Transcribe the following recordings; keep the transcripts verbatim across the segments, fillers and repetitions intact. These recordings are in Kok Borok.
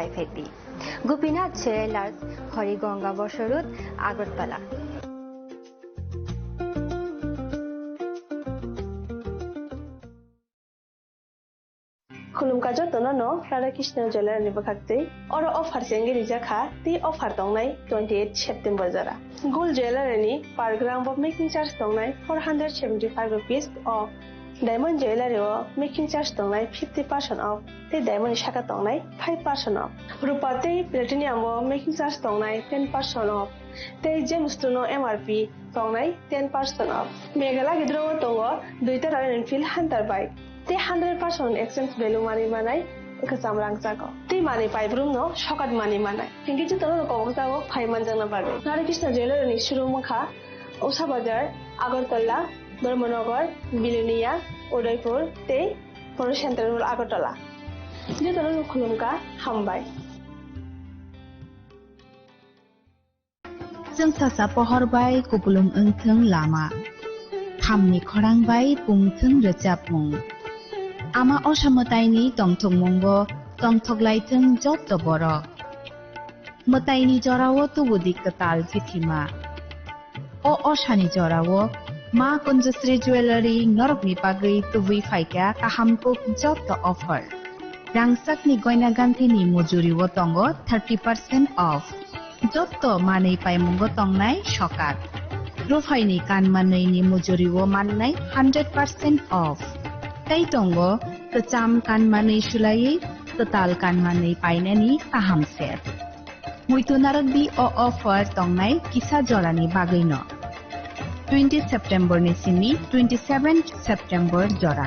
Phaidi. Gopinath Jewellers, Horigonga Bosor Road, Agartala. Khulumkha jotono no Radha Krishna Jewellery ni bwkhak twi. Oro offer chengwi rijak kha, tei offer tongnai twenty eight September jora. Gold Jewellery ni per gram bo making charge tongnai four hundred seventy five rupees off. Diamond Jewellery o making charge tongnai fifty percent off, tei diamond ni saka tongnai five percent off. Rupa tei platinum o making charge tongnai ten percent off, tei gem stone o M R P tongnai ten percent off. Meghalaya gidro o tongo duita Royal Enfield Hunter bike, tei hundred percent exchange value manwi manai kwcham rangchago, tei manwi paibrum no sokat manwi manai. Hinkhe jotono no kobok jago phai manjakna bagwi. Radha Krishna Jewellery ni showroom wngkha Usha Bazar, Agartala, Dharmanagar, Bilonia, Udaipur tei Polo Central Agartala. Jotono no khulumkha, hambai. Chwng sasa pohor bai kupulung wngthwng lama, khamni khorang bai pungthwng rwchapmung. Ama Osha mwtaini tongthokmungo tongthoklaithwng jotto borok. Mwtaini jorao tubudi kwtal kithima. O Oshani jorao Ma Kunjasri Jewellery norokni bagwi tubui phaikha kaham kuk jotto offer. Rangchakni goina ganthini mujurio tongo thirty percent off. Jotto manwi paimungo tongnai sokat. Ruphaini kanmanwini mujurio mannai hundred percent off. Tei tongo kwcham kanmanwi sulaiwi kwtal kanmanwi painani kaham set. Muitu narwkdi o offer tongnai kisa jorani bagwino. Twenty September ni simi twenty seven September jora.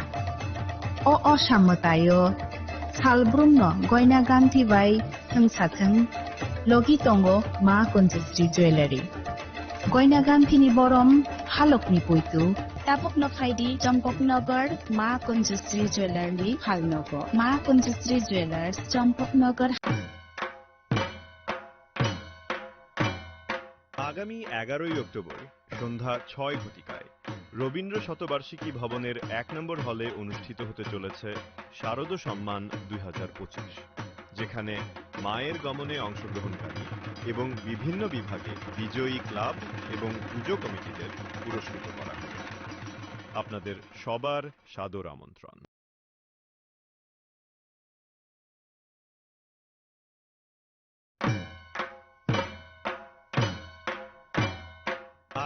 O Osha mwtaio salbrumno goina ganthi bai thwngsathwng logi tongo Ma Kunjasri Jewellery. Goina ganthini borom halokni puitu. Tabukno phaidi Champaknagar Ma Kunjasri Jewellery phalnogo. Ma Kunjasri Jewellers, Champaknagar. আগামী এগারোই অক্টোবর সন্ধ্যা ছয় ঘটিকায় রবীন্দ্র শতবার্ষিকী ভবনের এক নম্বর হলে অনুষ্ঠিত হতে চলেছে শারদ সম্মান দুই হাজার পঁচিশ, যেখানে মায়ের গমনে অংশগ্রহণকারী এবং বিভিন্ন বিভাগে বিজয়ী ক্লাব এবং পুজো কমিটিদের পুরস্কৃত করা হবে। আপনাদের সবার সাদর আমন্ত্রণ।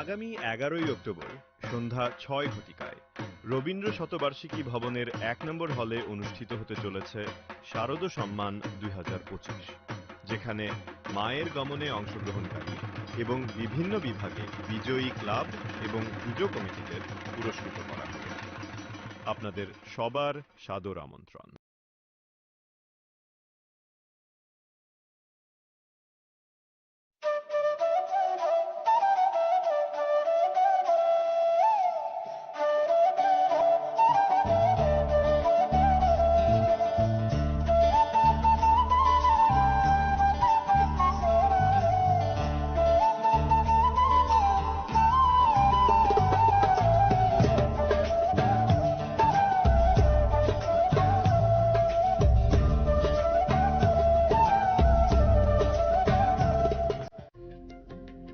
আগামী এগারোই অক্টোবর সন্ধ্যা ছয় ঘটিকায় রবীন্দ্র শতবার্ষিকী ভবনের এক নম্বর হলে অনুষ্ঠিত হতে চলেছে শারদ সম্মান দুই হাজার পঁচিশ, যেখানে মায়ের গমনে অংশগ্রহণকারী এবং বিভিন্ন বিভাগে বিজয়ী ক্লাব এবং পুজো কমিটিদের পুরস্কৃত করা হবে। আপনাদের সবার সাদর আমন্ত্রণ।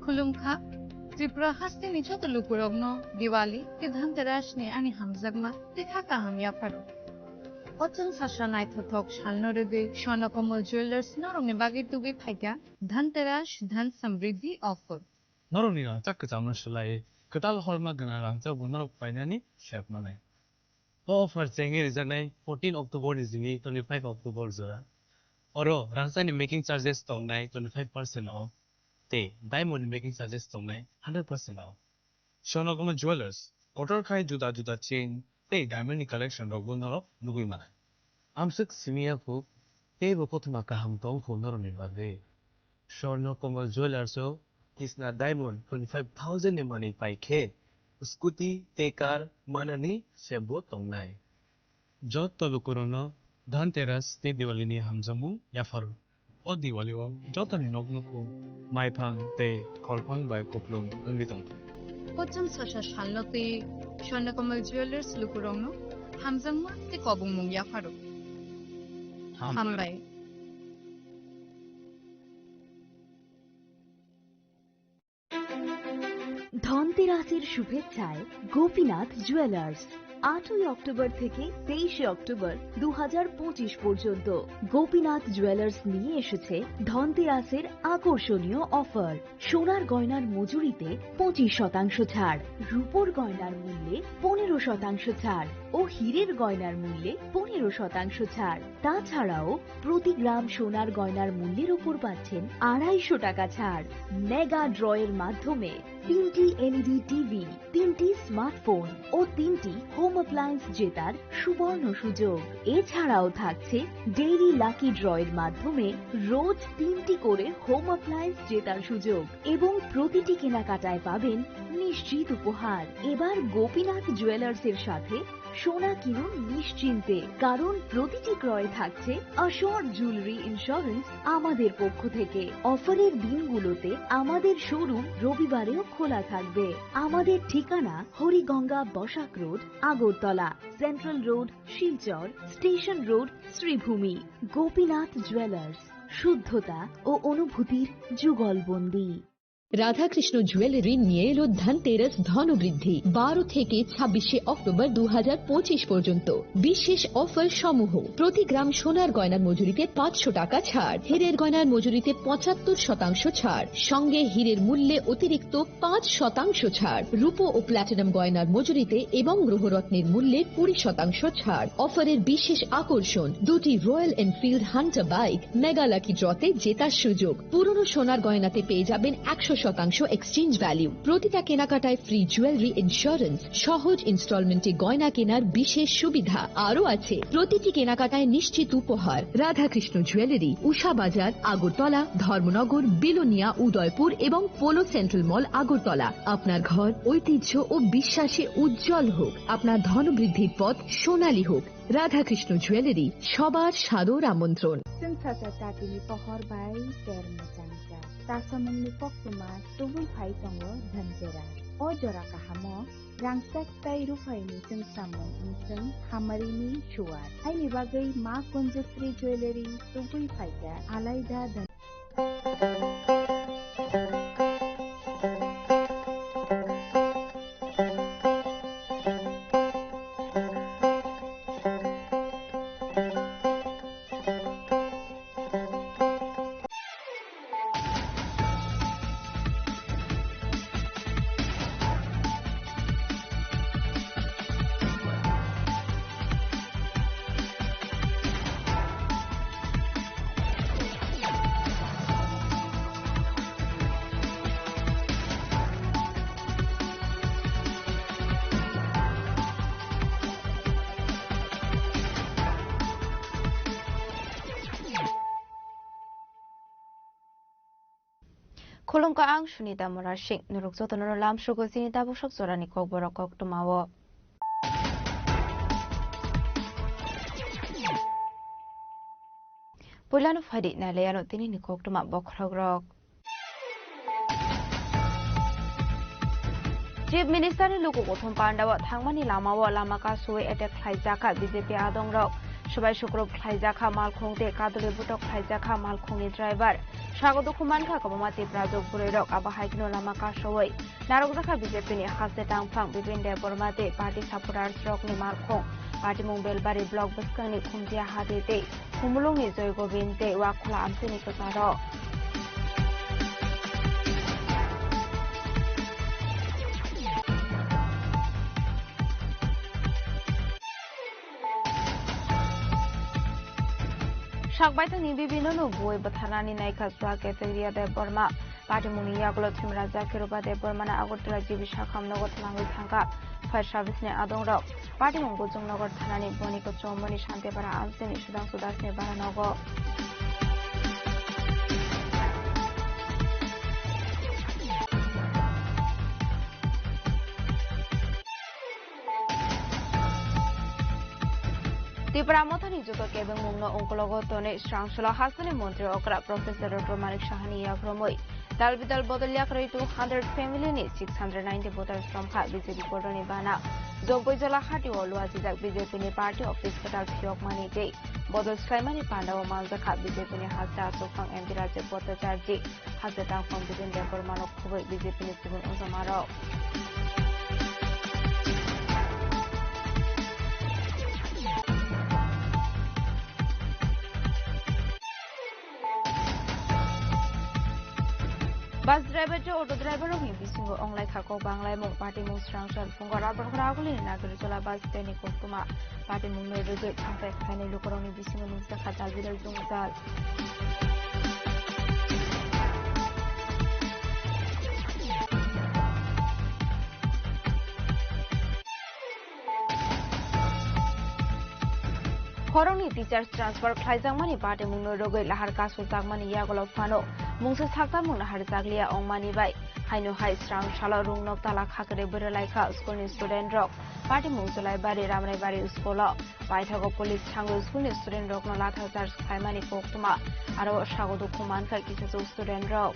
Khulumkha, Tripura hasteni joto lukurokno Diwali tei Dhanteras ni ani hamjakma tei kha kaham yapharo. O chwng sasa naithothok salno rwgwi Swarnakomal Jewellers norokni bagwi tubui phaikha Dhanteras Dhan Samriddhi offer. Norokni rangchak kwchamno swlaiwi kwtal horma gwnang rangchakbo norok painani sep manai. O offer chengwi rijaknai fourteen October ni simi twenty five October jora. Oro rangchakni making charges tongnai twenty five percent off tei diamond ni making charges tongnai hundred percent off. Swarnakomal Jewellers, kotor khai juda juda chain tei diamond ni collection rokbo norok nugwi mano. Amswk simi ya kho, teibo kothoma kaham tong kho norokni bagwi. Swarnakomal Jewellers o Kisna Diamond twenty five thousand ni manwi pai khe, scooty tei car manani sep bo tongnai. Joto lukurokno Dhanteras tei Diwali ni hamjakmung yapharo. O Diwali o jotoni nok nukhung maiphang tei kholphang bai kuplung wngwi tongkha. Kochom sosa salno tei Swarnakomal Jewellers lukurokno hamjakma tei kobongmung yapharo. Ham- Hambai. ধনতেরাসের শুভেচ্ছায় গোপীনাথ জুয়েলার্স। আটই অক্টোবর থেকে তেইশে অক্টোবর দু হাজার পঁচিশ পর্যন্ত গোপীনাথ জুয়েলার্স নিয়ে এসেছে ধনতেরাসের আকর্ষণীয় অফার। সোনার গয়নার মজুরিতে পঁচিশ শতাংশ ছাড়, রূপোর গয়নার মূল্যে পনেরো শতাংশ ছাড় ও হীরের গয়নার মূল্যে পনেরো শতাংশ ছাড়। তাছাড়াও প্রতি গ্রাম সোনার গয়নার মূল্যের উপর পাচ্ছেন আড়াইশো টাকা ছাড়। মেগা ড্রয়ের মাধ্যমে তিনটি এলইডি টিভি, তিনটি স্মার্টফোন ও তিনটি হোম অ্যাপ্লায়েন্স জেতার সুবর্ণ সুযোগ। এছাড়াও থাকছে ডেইলি লাকি ড্রয়ের মাধ্যমে রোজ তিনটি করে হোম অ্যাপ্লায়েন্স জেতার সুযোগ এবং প্রতিটি কেনাকাটায় পাবেন নিশ্চিত উপহার। এবার গোপীনাথ জুয়েলার্সের সাথে সোনা কিনুন নিশ্চিন্তে, কারণ প্রতিটি ক্রয়ে থাকছে অ্যাসিওর জুয়েলারি ইন্স্যুরেন্স আমাদের পক্ষ থেকে। অফারের দিনগুলোতে আমাদের শোরুম রবিবারেও খোলা থাকবে। আমাদের ঠিকানা Hariganga Basak road, Agartala, central road, Silchar, station road, Sribhumi. Gopinath jewellers, শুদ্ধতা ও অনুভূতির যুগলবন্দী। রাধাকৃষ্ণ জুয়েলারি নিয়ে এলো ধনতেরাস ধনবৃদ্ধি। বারো থেকে ছাব্বিশে অক্টোবর দু হাজার পঁচিশ পর্যন্ত বিশেষ অফার সমূহ: প্রতি গ্রাম সোনার গয়নার মজুরিতে পাঁচশো টাকা ছাড়, হীরের গয়নার মজুরিতে পঁচাত্তর শতাংশ ছাড়, সঙ্গে হীরের মূল্যে অতিরিক্ত পাঁচ শতাংশ ছাড়, রূপো ও প্ল্যাটিনাম গয়নার মজুরিতে এবং গ্রহরত্নের মূল্যে কুড়ি শতাংশ ছাড়। অফারের বিশেষ আকর্ষণ: দুটি royal Enfield Hunter bike mega lucky ড্রতে জেতার সুযোগ। পুরনো সোনার গয়নাতে পেয়ে যাবেন একশো শতাংশ এক্সচেঞ্জ ভ্যালু। প্রতিটা কেনাকাটায় ফ্রি জুয়েলারি ইন্স্যুরেন্স, সহজ ইনস্টলমেন্টে গয়না কেনার বিশেষ সুবিধা। আরও আছে প্রতিটি কেনাকাটায় নিশ্চিত উপহার। রাধাকৃষ্ণ জুয়েলারি, উষা বাজার, আগরতলা, ধর্মনগর, বিলোনিয়া, উদয়পুর এবং পোলো সেন্ট্রাল মল, আগরতলা। আপনার ঘর ঐতিহ্য ও বিশ্বাসে উজ্জ্বল হোক, আপনার ধনবৃদ্ধির পথ সোনালী হোক। রাধাকৃষ্ণ জুয়েলারি, সবার সাদর আমন্ত্রণ। Chwng sacha chatini pohor bai ter mwchangcha. Chasamungni koktwma tubui phai tongo Dhanteras. O jora kahamo rangchak tei ruphaini chwngsamung wngchwng hamarini suar. Haini bagwi Ma Kunjasri Jewellery tubui phaikha alaida Dhan- Khulumkha, ang Sunita Murasing. Norok jotono lamsogo chini tabuk sok jorani kokborok koktwmao. Puilano phaidi nailaiano tinini koktwma bokhorokrok. Chief Minister ni luku kuthum pandao thangmani lamao lama kasui attack khlaijakha B J P adongrok. Subai sukrub khlaijakha malkhung tei kaduli butok khlaijakha malkhungni driver. Sago dukhu mankha kwbangma Tiprajwk bwrwirok, abo hai kheno lama kasoui narwkjakha B J P ni haste tangphang Bipin Debbarma tei party supporters rokni malkhung. Patimung Belbari block bwskangni Khumtia Hati tei Khumulwngni Joy Gobind tei Wakhola amchaini kwcharo. Sakbaithangni Bipinno no buwi bwtharnani naikha Chua Keteria Debbarma. Patimungni yagulo Thwimrajak Kiruba Debbarmano Agartala G B Sakham nogo twlangwi thangkha fire service ni adongrok. Patimung Bujongnagar thanani Boniko Chowmani Santipara amchaini Sudhangshu Dasni bara nogo. Tipra Mothani joto kebengmungno ongkologo tonwi srangsola hasteni montri okra Professor Doctor Manik Sahani yakromwi dal bidal bodol yakrwi two hundred family ni six hundred ninety voters romkha B J P kotorni bana. Jogboijola hati o luachijak B J P ni party office kwtal phiyokmani tei bodol swlaimani pandao manjakha B J P ni haste achukphang M P Rajib Bhattacharjee. Haste tangphang Bipin Debbarmano khobwi B J P ni kubun ujama rok. Bus driver tei auto driver rokni bisingo onglaikha kok banglaimung, patimung srangsa phungo Rajarhora agulini Nagarjola bus stand ni koktwma. Patimungno rwgwi thangthai khlainai lukurokni bisingo nukjakha dal bidal jwngjal. Khoroknwi teachers transfer khlaijakmani patimungno rwgwi lahar kasu jakmani yagulo phano mungsa saktamungno harjakliya ongmani bai haino hai srang salo rungno tala khakre bwrwi laikha school ni student rok. Patimung Julaibari Ramraibari school o paithago police thango school ni student rokno latha charge khlaimani koktwma aro sago dukhu mankha kisachuk student rok.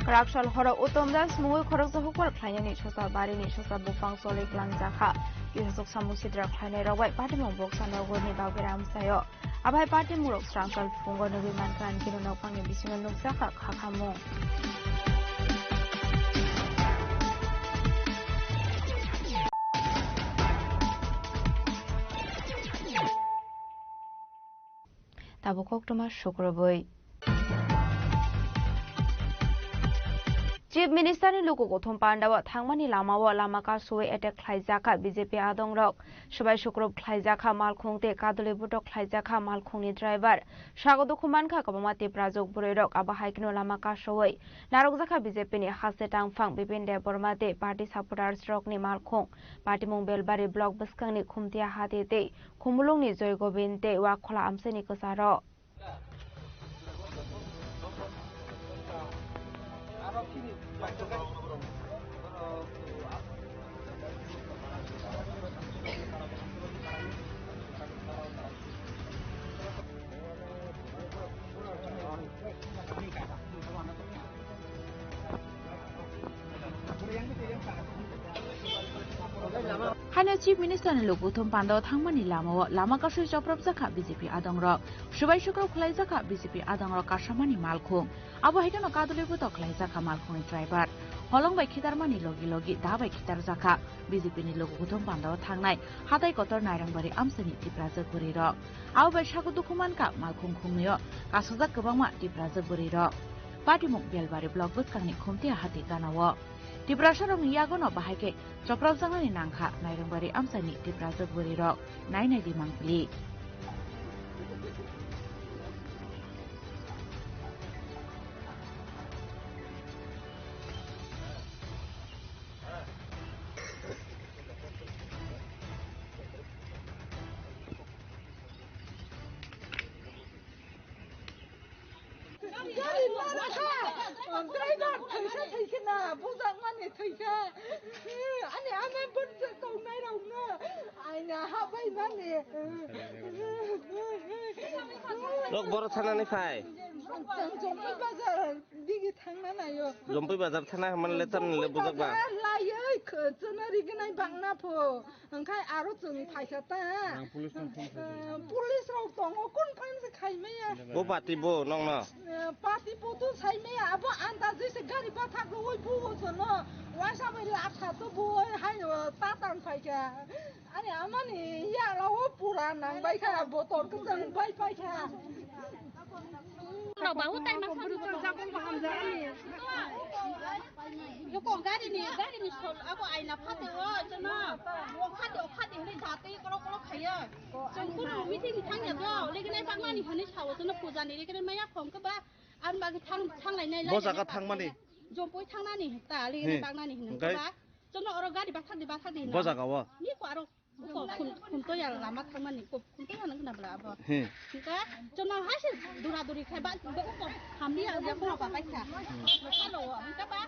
Kwrak sal horo Uttom Das mungwi khoroksa hukbar khlainani sosa barini sosa buphang choli kwlangjakha. Kisachuk samung sidra khlainai rok bai patimung boksa nogorni bagwi ramsaio. Abai patimung rok srangkal phungo nugwi mankha, ani kino nokphangni bisingo nukjakha khakhamung. Tabuk koktwma sukrubwi. Chief Minister ni luku kuthum pandao thangmani lamao lama kasui attack khlaijakha B J P adongrok. Subai sukrub khlaijakha malkhung tei kaduli butok khlaijakha malkhungni driver. Sago dukhu mankha kwbangma Tiprajwk bwrwirok, abo hai kheno lama kasui narwkjakha B J P ni haste tangphang Bipin Debbarma tei party supporters rokni malkhung. Patimung Belbari block bwskangni Khumtia hati tei Khumulwngni Joy Gobind tei Wakhola amchaini kwcharo. Haino Chief Minister ni lukuthum pandao thangmani lamao lama kasui choprapjakha B J P adongrok. Subai sukrok khlaijakha B J P adongrok kasamani malkhung. Abo hai kheno kadulwi butok khlaijakha malkhungni driver. Holong bai khitarmani logi logi da bai khitarjakha B J P ni lukuthum pandao thangnai hatai kotor Nairangbaria amchaini Tiprajwk bwrwirok. Abo bai sago dukhu mankha malkhung khungnwio kasajak kwbangma Tiprajwk bwrwirok. Patimung Belbari block bwskangni Khumtia hati ganao. Tiprasarokni yagono bahai khe choprapjaknani nangkha Nairangbaria amchaini Tiprajwk bwrwirok, nainai di mangpili. Gari nara kha. Driver thaisa thaikhe na bujakmani thaikha. Ani ama bwrcha tongnai rokno aina habai mani. Rok boro thanani phai. Chwng Jompui bazar digi thangna naio. Jompui bazar thana hwnmani le tamni le bujak ba. Bazar laioi khwchwno rignai bangna pho. Hwnkhe aro chwng phaikha ta. Ang police no phone khaikha. Eh, police rok tongo, kon phai se khai maya. Bo bati bo nokno. Eh, pati poto sai maya, abo andajwi se gari bathak rwi buo sono. Waisa bai lakha to bo hai, eh, tatan phaikha. Ani amani ya lawo pura nang bai kha, botor kwchwng bai pai kha. Rok ba, o tai ma kha. Yo ko gari ni, gari ni sol, ako aina phate o, jono. O phate, o phate hwnwi jatwi kolo kolo khayo. Chwng kunu meeting thangya do, leginai bakmani hwnwi sao, jono puja ni leginai maya khom khe ba, ang bagi thang, thanglai nai. Bo lai jaga nai thangmani? Jompoi thangnani ta, leginai. He. Bakmani hwnwi khe ba. Jono oro gari bathak di, bathak di. Bo jaga o? Ni ko aro Uko khum, khum to ya lama thangmani, ko khum to ya nang na bla abo. He. Hingka, chona hai se dura duri khai ba, ba uko hamli ya, ya ko ba kai kha. Halo, hingka ba,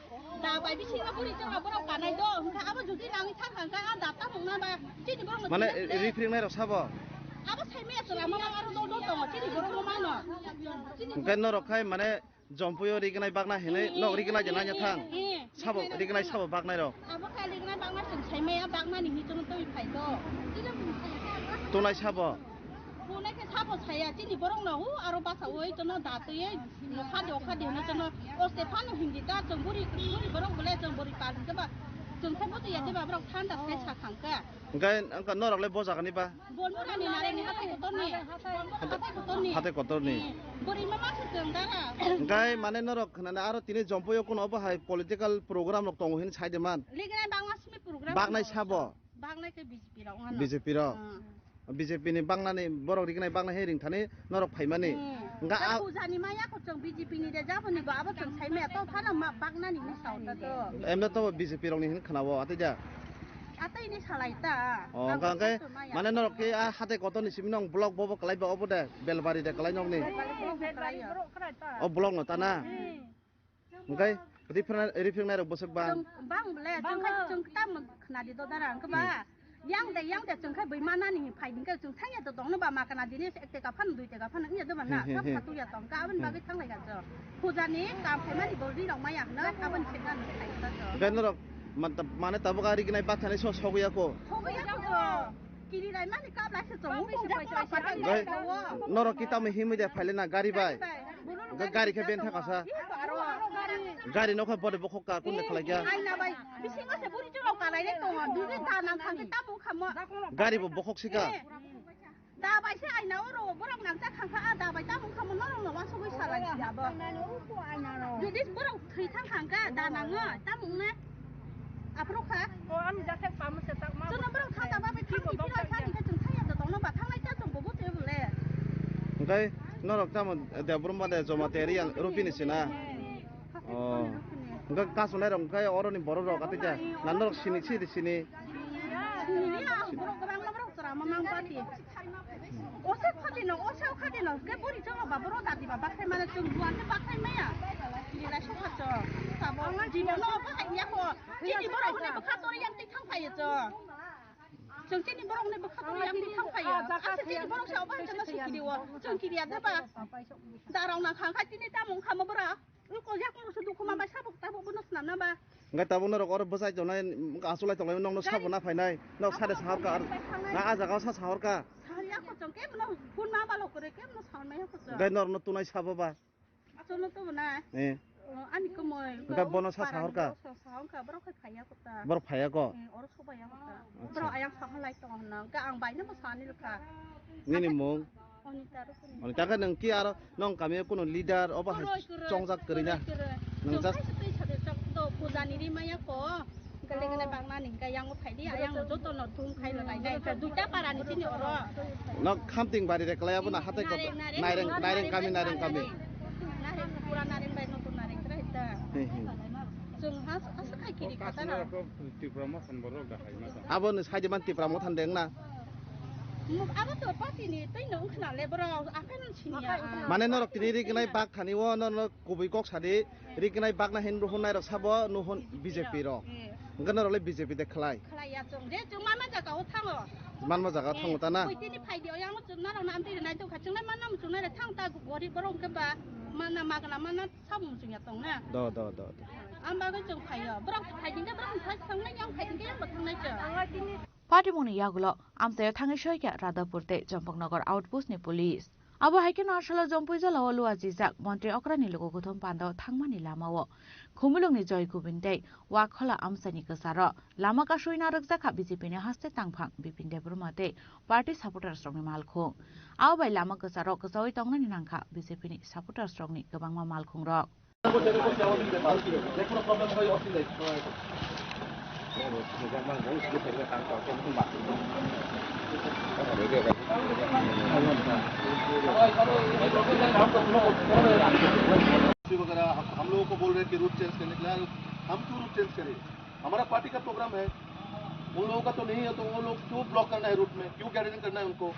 da bai bisi ba buri chona borok kanai do, hingka abo judi nang thang thang ka, a da ta mung na ba, chini borok. Mane, rifring nai rok sabo? Abo sai me chona ma ma aro do do tongo, chini borok ma ma no. Hingka norok khai mane, Jompuio rignai bakna hinwi nok rignai je nanya thang. Eh, eh. Sabo rignai sabo baknai rok. Abo kha rignai bakna chwng sai maya bakmani hinwi chwng twi phai do. Tunai sabo. Tunai khe sabo saya chini borok no hu aro basa oi chwng da twi no kha do kha de no chwng o Stefano hindi ta chwng buri buri borok bole chwng buri pa hinwi ba chwng khe bo ya de ba borok thanda sai sa thang kha. Hingke wngkha norok le bo jaga ni ba? Bonmurani narani hathai kotorni. Hathai kotorni. Hathai kotorni. Eh, bwrwi mama se chwng dara. Hingke mane norok khnana aro tini Jompuio kuno obo hai political program rok tongo hinwi sai de man. Lignai bangma simi program. Baknai sabo? Baknai khe B J P rok wngkha no. B J P rok. Hmm. B J P ni baknani borok rignai baknai he ringthani norok phaimani. Hmm. Hingke a pujani maya ko chwng B J P ni de jaboni bo abo chwng sai maya to phano ma baknani ni sao ta to. Emno to B J P rok ni hin khnawo atwi da. Atwi ni salai ta. O, ang hingke, hingke, maya. Mane norok ke a hathai kotor ni simi nong block bobo kalai ba obo de, Belbari de kalai nokni. Belbari block kalai ya. O block no ta na. Hmm. Hingke, rifreng, rifreng nai rok bwswk bang. Chwng bang bole, chwng khai, chwng tam khna di do dara, hingke ba. Hmm. Yang de, yang de, chwng khai bui mana ni phai hingke, chwng thang ya to tong no ba ma kana dini ek teka phan, dui teka phan, ya do ba na, hmm, hmm, sab hmm. Khatu ya tong ka, aboni, hmm, bagwi thang lai ka chwng. Puja ni kam khaimani dol ri rok maya hwno, aboni se gan khai ta to. Hingke norok man-, mane tabuk a rignai bakthani so sogwi ya ko. Sogwi ya ko. Kiri rai mani kap lai se chong. Bai, norok kita me himwi de phaile na gari bai. Gari bai. Ga-, gari khe ben thaka sa. Aro. Gari no khe bode bokhok ka kun de khalai kya. Aina bai. Bisingo se buri cholo kalai le tongo. Dugi da nang thang ta bu khamo. Gari bo bokhok sika. Eh. Da bai se aina oro borok nang ta khang kha, a da bai ta bung khamo norok no wansugwi salai si abo. Jodi borok thwi thang khang kha, da nango, ta bung ne. Aphuru kha. O, ani jathek pamo se tak ma. Chwngno borok thata ba bai thang di phiro thani khe chwng thang ya da tongno ba thanglai ta chwng bobo te bole. Hingke norok tamo Debrum ba de Joma te Riyan Rupini sina. Oh. Hingke kasunai rok hingke oroni borok rok atija. Nan norok sini sini sini. Sini ya, borok kwbangma borok chwra ma mang pati. Ose khati no, ose khati no, ke buri chwng ba borok dadi ba bakhai mane chwng buan te bakhai maya. Nilai sokha chwng. Sabo jibo no bahai ya ko. Chini borok ni bwkha tori yang tik thang phai chwng. Chwng chini borok ni bwkha tori yang tik thang phai. Ase chini borok sa bahai chwng sikiri o. Chwng kiri ya da ba. Darong na khang khai tini tamung khamo borok. Ui, ko yak mo su dukhu ma bai sabuk tabuk bono swnam na ba? Hingke tabuk norok oro bwsai tongnai, asulai tongnai, nokno sabo na phainai, nok sade sahor ka, na a jaga o sa sahor ka. Sahor ya ko chong, ke bono phone ma balo kore, ke bono sahor ma ya ko chong. Hingke norokno tunai sabo ba? Achono to na. Eh. O, ani ko moi. Hingke bono sa sahor ka? Sahor ka, borok khai phai ya ko ta. Borok phai ya ko? Eh, oro sobai ya ko ta. Acha. Borok ayang sahor lai tongo na, hingke ang bai no bo sani rwkha. Nini mung? Onita Rukuni. Onita khe nwng ki aro nwng kami o kuno leader obo hai chongjak kwrwi na? Kwrwi, kwrwi. Nwng just hai se twi sade chok to puja ni ri maya ko. Hingke legnai baknani hingke yang o phai di, ayang joto no thum khai no nai nai. Duita para ni chini oro. Nok Khamting bari re kwlai abo na hatai ko? Nareng, Nareng, Nareng, Nareng kami, Nareng kami. Nareng, pura Nareng bai no to Nareng krai ta. He, he. Chwng has, has khai kiri kha ta na. Tipra Motha ni borok da hai ma ta. Abo ni side man Tipra Motha ni deng na. Abo to party ni twi no wngkhna le borok aphai no sini ya. Mane norok tini rignai bak thani o norok kubui kok sadi rignai bak na hin ruhun nai rok sabo nuhun B J P rok. Eh. Hingke norok le B J P de khlai. Khlai ya chwng je chwng manma jaga o thango. Manma jaga o thango ta na? Bui tini phai di o yang chwng norok na amtwi nai tongkha chwng nai manna chwng nai thang ta gorib borok hingke ba manna magna manna sabo chwng ya tong na. Do, do, do, do. Am bagwi chwng phai o. Borok phai di hingke borok thang nai yang phai di hingke yang bo thang nai chwng. Patimungni yagulo amchaio thangwi soikha Radhapur tei Champaknagar outpost ni police. Abo hai kheno asalo Jompui jala o lua jijak montri okrani luku kuthum panda o thangmani lama o Khumulwngni Joy Gobind tei Wakhola amchaini kwcharo lama kasui narwkjakha B J P ni haste tangphang Bipin Debbarma tei party supporters rokni malkhung. Abo bai lama kwcharo kwchaui tongnani nangkha B J P ni supporters rokni kwbangma malkhung rok. वगैरह हम, हम लोगों को बोल रहे हैं कि route change करने के लिए, हम क्यों रूट चेंज करें? हमारा पार्टी का प्रोग्राम है। उन लोगों का तो नहीं है, तो वो लोग क्यों ब्लॉक करना है रूट में, क्यों गैदरिंग करना है उनको?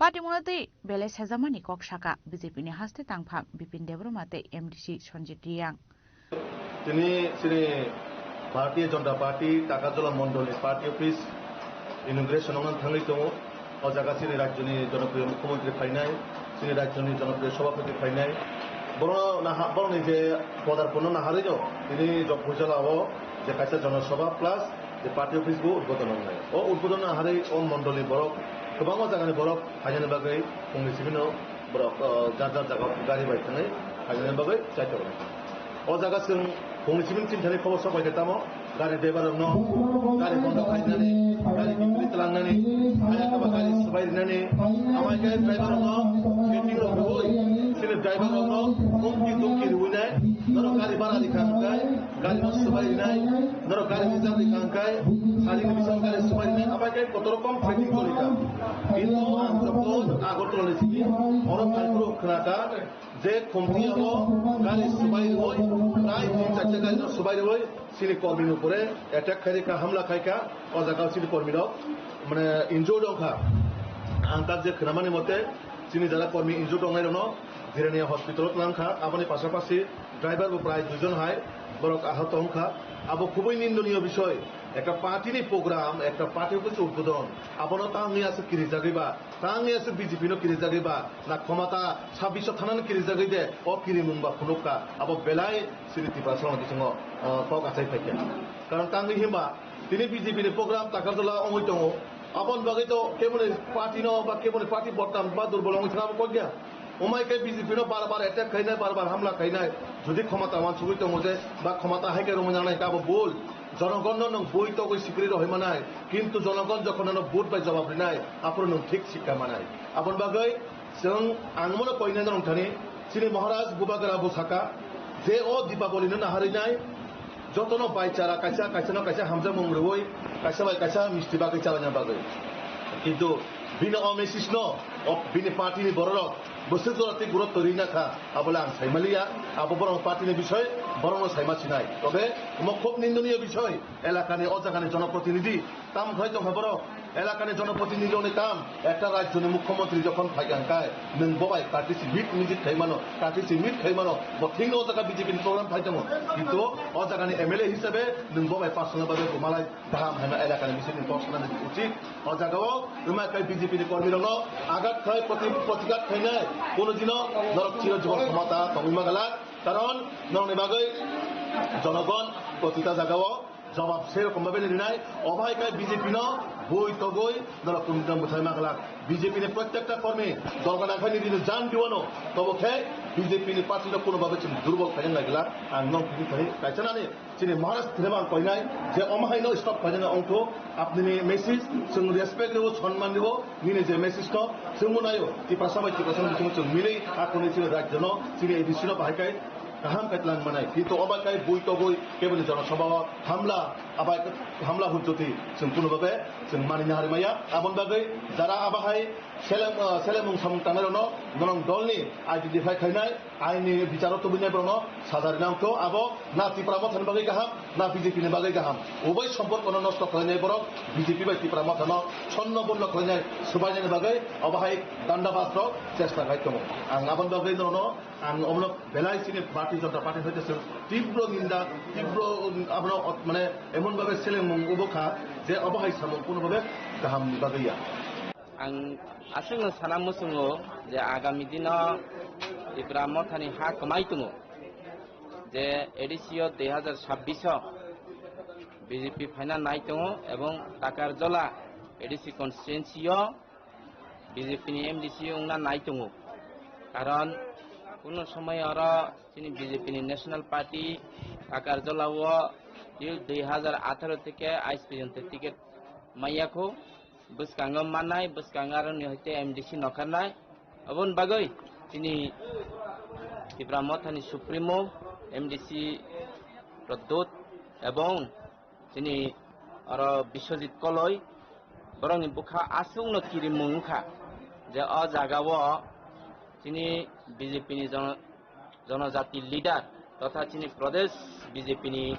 Party mwnatwi belai sejamani kok saka B J P ni haste tangphang Bipin Debbarma tei M D C Sanjit Reang. Tini chini Bharatiya Janata Party Takarjala Mondol ni party office inauguration wngna thangwi tongo. O jaga chini rajyoni jonopriyo mukhyamantri phainai, chini rajyoni jonopriyo sabhapati phainai. Borokno naha-, borokni je podarpono naharwi no tini Jokbujala o je kaisa jonosabha plus je party office bo udbodon wngnai. O udbodon naharwi o mondolni borok, kwbangma jagani borok phainani bagwi phungni simi no borok, o, jar jar jaga gari bai thangwi phainani bagwi chaitor wngnai. O jaga chwng phungni simi chini thani khobor sok bai khe tamo gari driver rokno gari bondo khainani, gari bipli tlangnani, ayang kaba gari swbai rinani, amai khe driver rokno meeting rok rwui chini driver rokno humki dumki rwui nai, norok gari bara rikha hwnkhe gari no swbai rinai, norok gari reserve rikha hwnkhe, salini bising gari swbai rinai, abai khe kotor rokom training tongwi kha. Kintu ang jokon Agartala ni simi oro phai phuru khna kha je Khumthia o gari swbai rwui, prai tin charta gari no swbai rwui, chini kormi ni upore attack khai kha, hamla khai kha, o jaga o chini kormi rok mane injured wng kha. Ang tak je khna mani mote chini jara kormi injured wngnai rokno Jirania hospital o tlang kha, aboni pasapasi driver bo prai duijon hai borok ahot wng kha. Abo khubui nindoniyo bisoy. Ekta party ni program, ekta party office udbodon, abono tangwi aswk kirijagwi ba, tangwi aswk B J P no kirijagwi ba, na khomata sabbish thanano kirijagwi de, o kirimung ba phunuk kha. Abo belai chini Tiprasa rokni bisingo, ah, kok achai phai kha. Karon tangwi himba tini B J P ni program Takarjala wngwi tongo. Aboni bagwi to keboni party no ba keboni party bodnam ba durbol wngwi thangma kok ya. Omai khe B J P no bar bar attack khainai, bar bar hamla khainai. Jodi khomata wansugwi tongo je ba khomata hai khe romwi nangnai khe abo bul. Jonogon no nwng bui togwi sikri rohoi manai. Kintu jonogon jokhon nono vote bai jawab rinai, aphuru nwng thik sikha manai. Aboni bagwi chwng ang mono koinai norok thani chini Maharaj Bubagra bo saka je o Dipaboli no naharwi nai. Jotono baichara kaisa, kaisano kaisa hamjakmung rwui, kaisa bai kaisa misti bagwi chalaina bagwi. Kintu bini o message no, o bini party ni bororok bwswk jora tei gurutto rina kha, abole ang saimaliya, abo borok party ni bisoi borokno saima sinai. Tobe omo khub nindoniyo bisoi, elakani o jagani jonoprotinidhi tam khai tongkha borok. Elakani jonoprotinidhi rokni tam, ekta rajyoni mukhyamantri jokhon phaikha hwnkhe, nwng bo bai kati si meet meet khai mano, kati si meet khai mano, bo thik o jaga B J P ni program phai tongo. Kintu o jagani M L A hisabe nwng bo bai personal babe bo malai kaham hwnwi elakani bisingtwi kok sanani uchit. O jagao rwma khai B J P ni kormi rokno agat khai proti-, protigat khainai, kono dino norok chiro jibon khomota tongwi magalak. Karon norokni bagwi jonogon protita jagao jawab sei rokom babe rinai, obo hai khe B J P no bui togwi norok kunu mwthai ma glak. B J P ni prottekta kormi dol gana khai ni dino jan diwano, tobo khe B J P ni party no kuno babe chwng durbol khaina nai glak. Ang nok bini thani kaisa nani chini Maharaj thirema ang koinai je omo hai no stop khaina ongtho, apni ni message chwng respect rwo, sonman rwo, nini je message no chwngbo naio, Tiprasa bai Tiprasa ni bisingo chwng mili, akoni chini rajyo no, chini A D C no bahai khai kaham khe tlang manai. Kintu obo khe bui togwi keboni jonosabha o hamla, abai hamla hujjoti chwng kuno babe chwng manina hari maya. Aboni bagwi jara abo hai seleng, ah, selemung samung tangnai rokno norok dolni identify khainai, aini bicharo tubunai borokno saja rina wngkho. Abo na Tipra Mothani bagwi kaham, na B J P ni bagwi kaham. Ubai somporkono nosto khlainai borok B J P bai Tipra Mothano chonno bonno khlainai, subainani bagwi obo hai danda bas rok chesta khai tongo. Ang aboni bagwi norokno Ang omono belai chini Bharatiya Janata Party hoite chwng tibro ninda, tibro, um, abono ot-, mane emon babe selemung obo kha je obo hai samung kuno babe kaham ni bagwi ya. Ang aswkno sana muchungo je agami dino Tipra Mothani ha kwmai tongo, je A D C o dui hazar sabbish o B J P phaina nai tongo ebong Takarjola A D C constituency o B J P ni M D C wngna nai tongo. Karon kuno somoi oro chini B J P ni National Party Takarjola o till dui hazar atharo theke ais porjonto ticket maya kho. Bwskango manai, bwskango aroni hoite M D C nokharnai. Aboni bagwi chini Tipra Mothani Supremo M D C Pradyot ebong chini, oro Biswajit Koloi, borokni bwkha aswkno kirimung wngkha je o jagao chini B J P ni jono-, jonojati leader totha chini Pradesh B J P ni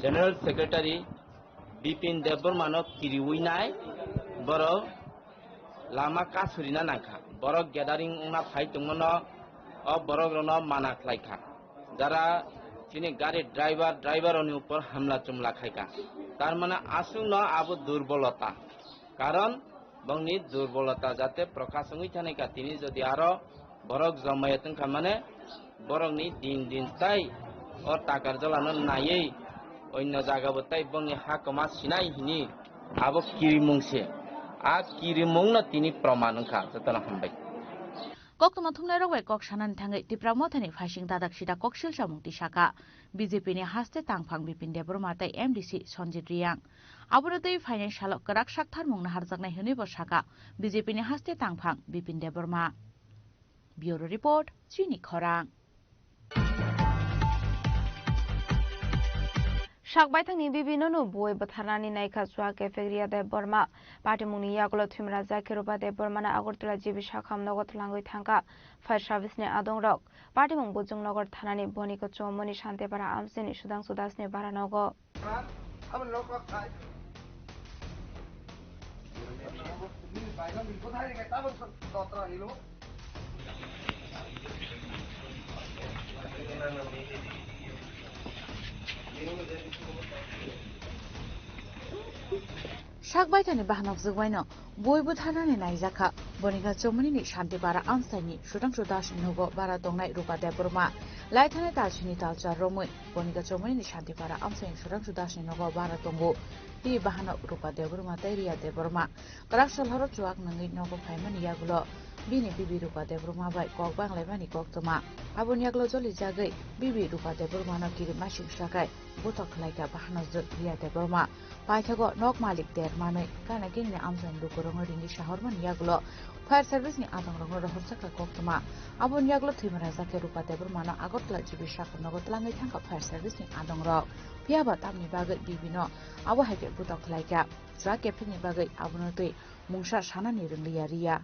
General Secretary Bipin Debbarmano kiriwi nai borok lama kasurina nangkha. Borok gathering wngna phai tongmano o borok rokno mana khlaikha. Jara chini gari driver, driver rokni upor hamla chumla khaikha. Tar mane aswkno abo durbolota. Karon bongni durbolota jate prokash wngwi thanai ka tini jodi aro borok jomaya tongkha mane borokni din din tai o takar jolano naiwi onno jagabo tai bongni ha kwma sinai hini abo kirimung se. A kirimungno tini proman wngkha. Jotono hambai. Koktwma thumnairok bai kok sanani thangwi Tipra Mothani phaising dadak sida koksil chamung tisaka B J P ni haste tangphang Bipin Debbarma tei M D C Sanjit Riyang. Abono twi phainai salo kwrak saktharmung naharjaknai hwnwi bo saka B J P ni haste tangphang Bipin Debbarma. Bureau Report, Chini Khorang. Sak baithangni bibino no bui bwtharnani naikha chua kephek Riya Debbarma. Patimungni yagulo thwimra Zakir Rupa Debbarmano Agartala G B Sakham nogo twlangwi thangkha fire service ni adongrok. Patimung Bujung Nagar thanani Boniko Chomoni Shantipara amchaini Sudhangshu Das ni bara nogo. Sak baithani bahanok jwgwaino bui bwtharnani naijakha. Bonika Chomoni ni Shantipara amchaini Sudhangshu Das ni nogo bara tongnai Rupa Debbarma. Laithani talsini talchar romwi Bonika Chomoni ni Shantipara amchaini Sudhangshu Das ni nogo bara tongo. Tei bahanok Rupa Debbarma tei Riya Debbarma. Kwrak sal horo chuak nungwi nogo phaimani yagulo bini bibi Rupa Debbarma bai kok banglaimani koktwma. Aboni yagulo jolijagwi bibi Rupa Debbarmano kirimma singsakhai buthok khlaikha bahanok jwk Riya Debbarma. Paithago nok malik der manwi gana gini ni amchaini lukurokno ringwi sahormani yagulo fire service ni adongrokno rohorjakha koktwma. Aboni yagulo thwimara Zakir Rupa Debbarmano Agartala G B Sakham nogo twlangwi thangkha fire service ni adongrok. Phiyaba tamni bagwi bibino abo hai khe buthok khlaikha. Chua kephekni bagwi abono twi mungsa sanani rwngliya Riya.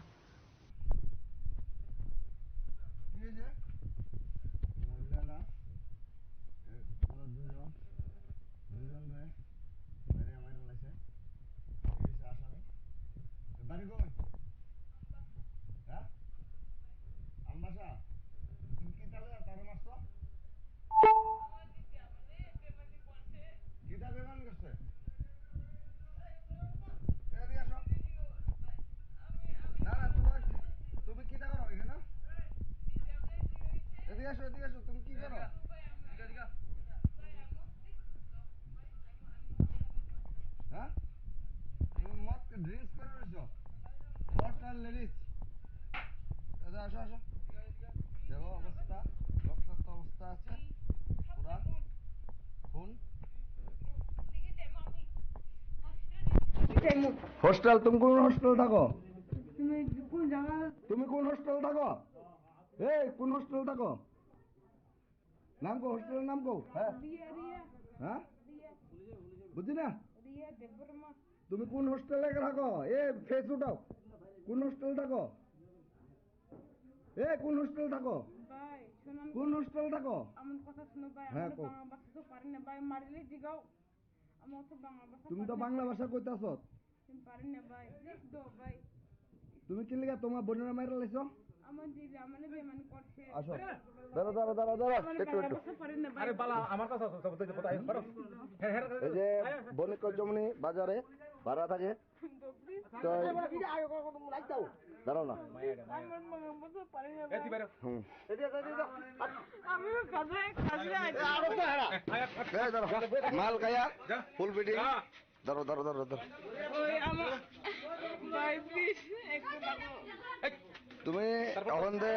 কিতা বেমান করছে? এদিকে আসো। না, না, তোমার, তুমি কিতা করো এখানে? এদিকে আসো, এদিকে আসো, তুমি কি করো? হ্যাঁ? তুমি মদ ড্রিঙ্কস করে রয়েছো? Hotel ladies. আচ্ছা, আসো, আসো। দেখো অবস্থা, রক্তাক্ত অবস্থা আছে। পুরা খুন। হোস্টেল, তুমি কোন হোস্টেল থাকো? তুমি কোন জায়গা? তুমি কোন হোস্টেল থাকো? এই, কোন হোস্টেল থাকো? নাম কো, হোস্টেলের নাম কো? হ্যাঁ। রিয়া, রিয়া। হ্যাঁ? রিয়া। বুঝছি না? রিয়া দেববর্মা। তুমি কোন হোস্টেলে থাকো? এ, ফেস উঠাও। কোন হোস্টেলে থাকো? এ, কোন হোস্টেলে থাকো? ভাই, শোনো আমি কোন হোস্টেলে থাকো? আমার কথা শোনো ভাই, হ্যাঁ, আমি কও। বাংলা ভাষা তো পারি না ভাই, মারিলে জিগাও। আমি অত বাংলা ভাষা তুমি তো পারি না। বাংলা ভাষা কইতাছ। তুমি পারি না ভাই, প্লিজ দাও ভাই। তুমি কি লিগা তোমার বোনের মাইরা লাইছো? আমার দিদি আমারে বেমান করছে। আসো। দাঁড়া, দাঁড়া, দাঁড়া, দাঁড়া। আমার একটু, বাংলা একটু। ভাষা পারি না ভাই। আরে বালা, আমার কথা তো, তো, তো, তো, এই যে বণিক চৌমনি বাজারে ভাড়া থাকে। তো, দাঁড়াও না। আমার বাংলা ভাষা পারি না ভাই। হুম। আমিও কাজে, কাজে আছি। এই ধরো, মাল খায়া, ফুল ফিটিং। ধরো, ধরো, ধরো, ধরো। ওই আমার ভাই, প্লিজ, একটু দেখো। তুমি এখন দে।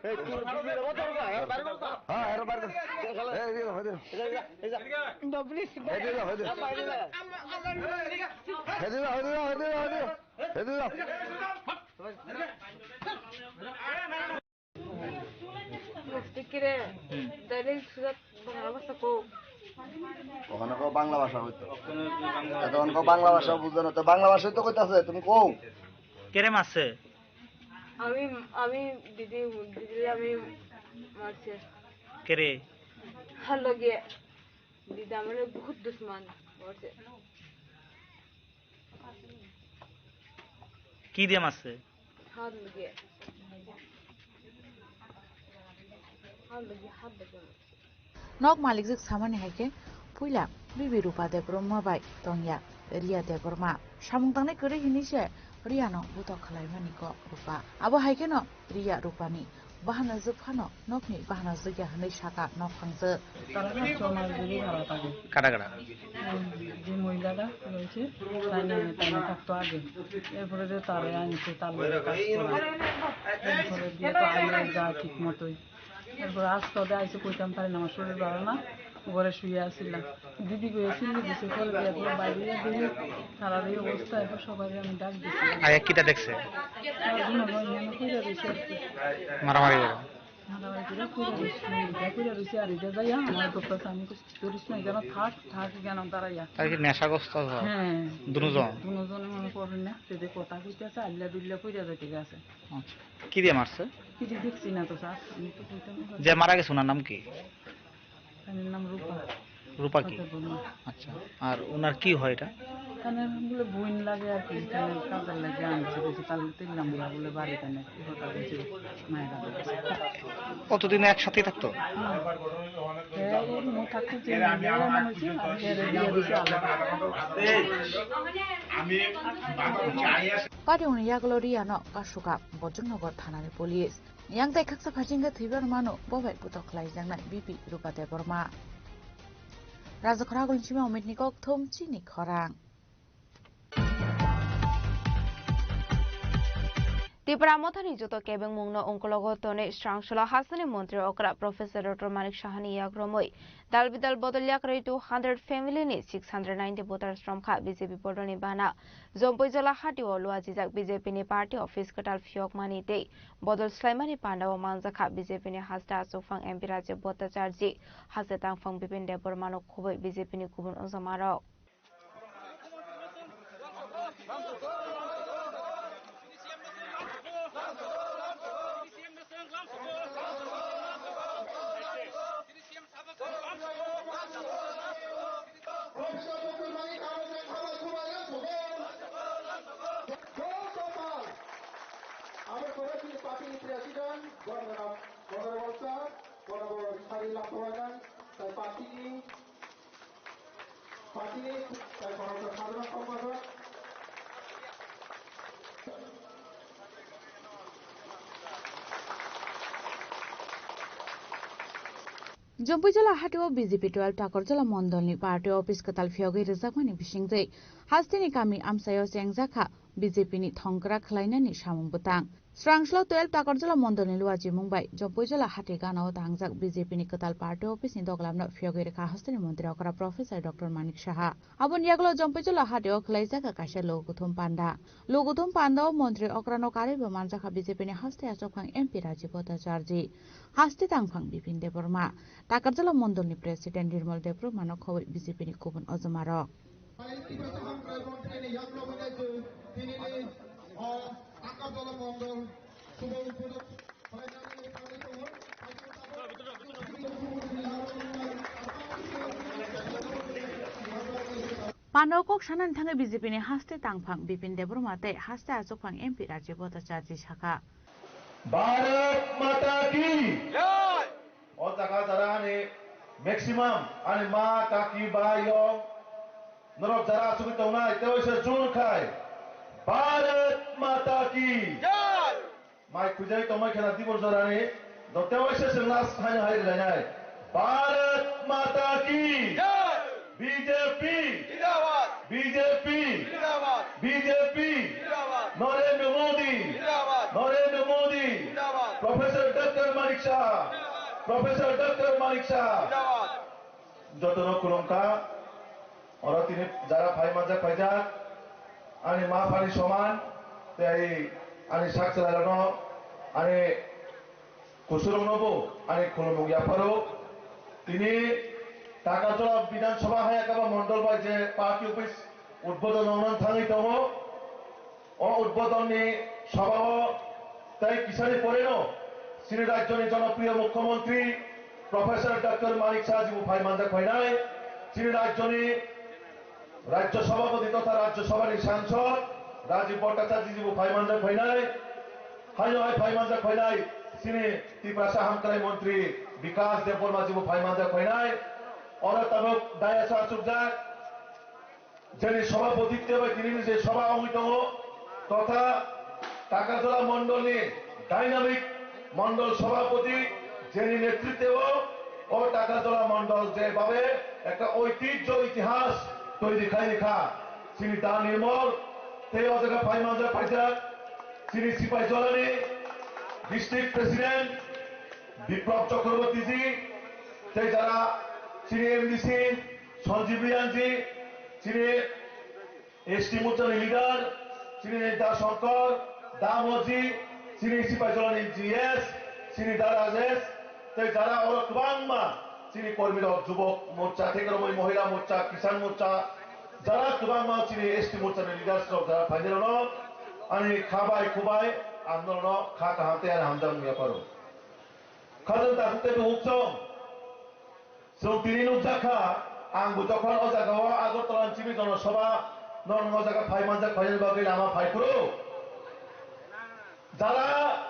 এই, তুমি, তুমি, তুমি, তুমি, তুমি, হ্যাঁ, এর বার কর। এই, এই, এই, এই। বাবলি, এই, এই, এই, এই। আমার, আমার, আমার, এই, এই, এই, এই, এই। এই, এই, এই, এই, এই। Mufti kire, hmm, direct surat bangla basa ko. ওখানে কো বাংলা ভাষা হইতো। এখন কো বাংলা ভাষা বুঝো না, তো বাংলা ভাষায় তো কইতাছে, তুমি কও। কেরে মারছে? আমি, আমি দিদি, দিদি আমি মারছে। কেরে? হার লগে দিদি আমার বহুত দুশমন করছে। কি দিয়ে মারছে? হাত লগে। হাত লগে, হাত লগে মারছে। Nok malikjwk samani hai khe puila bibi Rupa Debbarma bai tongya Riya Debbarma. Samung tangnai kwrwi hinwi se Riyano butok khlaimani kok Rupa. Abo hai kheno Riya Rupani bahanajwk phano nokni bahanajwk ya hwnwi saka nok phangjwk. তারা সব সময় যদি ভাড়া থাকে। কাটা কাটা। যে মহিলাটা রয়েছে, তাই নিয়ে, তাই নিয়ে থাকতো আগে। এরপরে যে তারে আনছে, তার লগে কাজ করা। এরপরে দিয়ে তো আইলে যায় ঠিক মতোই। এরপরে আজকে ওদের আইসে কইতাম পারি না, আমার শরীর ভালো না, ঘরে শুয়ে আছিলাম। দিদি গিয়ে সিলি দিছে, পরে দিয়ে এখন বাইরে দিয়ে দেখি তারার এই অবস্থা, এখন সবাই আমি ডাক দিছি। আয়া কিতা দেখছে? আর দুনো ভাই এখানে কইরা রয়েছে আর কি। মারামারি করো। মারামারি করে কইরা রয়েছে, এটা কইরা রয়েছে, আর এটা যাইয়া আমার ডক্টর আমি কইছি, "ধরিস না, এখানে থাক, থাক, এখানে দাঁড়াইয়া।" তাই কি নেশাগ্রস্ত হয়? হ্যাঁ। দুজন? দুজনে মনে করেন না, সেটা কথা কইতেছে, আল্লা দুল্লা কইরা যাইতে গেছে। আচ্ছা। কি দিয়ে মারছে? কিছু দেখছি না তো স্যার, আমি তো কইতাম না। যে মারা গেছে ওনার নাম কি? তার নাম রূপা। রূপা কি? কথা বলবো। আচ্ছা, আর ওনার কি হয় এটা? তাহলে বলে বোন লাগে আর কি, তাহলে কাজের লাগে আনছে, বলছে তাহলে তিন নম্বর বলে বাড়ি, তাহলে কথা বলছে মায়ের কাছে। কতদিন একসাথেই থাকতো? হ্যাঁ। হ্যাঁ, ওর মুখ থাকতে যে মেয়ে মনে হচ্ছে, আর এর বিয়ে দিছে আলাদা। Pari uni yagulo Riyano kasuka Bojongnogo thanani police. Yang tai khaksa phasingkhe thwibar mano, bo bai putok khlaijaknai B P Rupa Debbarma. Rajakhor Agulni simi Omitni kokthum chini khorang. Tipra Mothani joto kebengmungno ongkologo tonwi srangsola hasteni montri okra Professor Doctor Manik Sahani yakromwi dal bidal bodol yakrwi two hundred family ni six hundred ninety voters romkha B J P bodolni bana. Jompuijola hatio luajijak B J P ni party office kwtal phiyokmani tei bodol swlaimani pandao manjakha B J P ni haste achukphang M P Rajiv Bhattacharjee, haste tangphang Bipin Debbarmano khobwi B J P ni kubun ojomarok. Aboni pore chini party ni president, Honorable sir, Honorable Sari Lampuanan, tai party ni, party ni, tai Honorable Sadharan Sompajak. Jompuijola hatio B J P twelve Takarjala mondolni party office kwtal phiyogwi rwjakmani bisingtwi hasteni kami amchaio chengjakha B J P ni thongkra khlainani samung bwtang. Srangsola twelve Takarjala mondolni luachimung bai Jompuijola hati ganao tangjak B J P ni kwtal party office ni doglamno phiyogwi rwkha hasteni montri okra Professor Doctor Manik Saha. Aboni yagulo Jompuijola hatio khwlaijakha kaisa logothum panda. Logothum pandao montri okrano karwibo manjakha B J P ni haste achukphang M P Rajiv Bhattacharjee, haste tangphang Bipin Debbarma, Takarjala mondolni president Nirmal Debbarmano khobwi B J P ni kubun ojomarok. Pano kok sanani thangwi B J P ni haste tangphang Bipin Debbarma tei haste achukphang M P Rajiv Bhattacharjee sakha. Bharat Mata Ki! Jai! O jaga jara ani maximum ani ma, kaki, bai, yong norok jara achugwi tongnai, tei waisa jun khai Bharat Mata Ki! Jai! Mai khujai tongmai khena dibor jorani, do tei waisa se last haino hai rilainai. Bharat Mata Ki! Jai! B J P! Zindabad! B J P! Zindabad! B J P! Zindabad! Narendra Modi! Zindabad! Narendra Modi! Zindabad! Professor Doctor Manik Saha! Professor Doctor Manik Saha! Zindabad! Jotono khulumkha, oro tini jara phai manjak phaijak, ani ma phani soman, tei ani sak chwlairokno, ani kusuroknobo ani khulumung yapharo. Tini Takarjala Bidhan Sabha hai ekaba mondol bai je party office udbodon wngna thangwi tongo, o udbodonni sabao tei kisani poreno chini rajyoni jonopriyo mukhyamantri Professor Doctor Manik Saha jibo phai manjak phainai, chini rajyoni Rajya Sabhapati totha Rajya Sabhani Sangsad Rajiv Bhattacharya jibo phai manjak phainai, haino hai phai manjak phainai chini Tiprasa Hamkrai Montri Bikas Debbarma jibo phai manjak phainai, oro tabuk dayasa achukjak jeni Sabhapati tei bai tinini je sabha wngwi tongo, totha Takarjala Mondolni dynamic Mondol Sabhapati, jeni netritwo o Takarjala Mondol je babe ekta oitijjo itihas toiri khai rikha, chini Da Nirmol, tei o jaga phai manjak phaijak chini Sipaijolani District President Biplab Chakraborty ji, tei jara chini M D C Sanjeev Reang ji, chini S T Morchani leader, chini Da Shankar, Da Moji, chini Sipaijolani G S, chini Da Rajesh, tei jara oro kwbangma chini kormi rok, Jubok Morcha, Thekromwi Mohila Morcha, Kisan Morcha, jara kwbangma chini S T Morchani leaders rok jara phainai rokno ani kha bai, khu bai, ang norokno kha kaham tei ani hamjakmung yapharo. Khajang takhuk tei bukhuk chwng. Chwng tini nukjak kha, ang bo jokhon o jaga o Agartala ni chini Jono Sabha no nwng o jaga phai manjak phainani bagwi lama phai phuru. Jara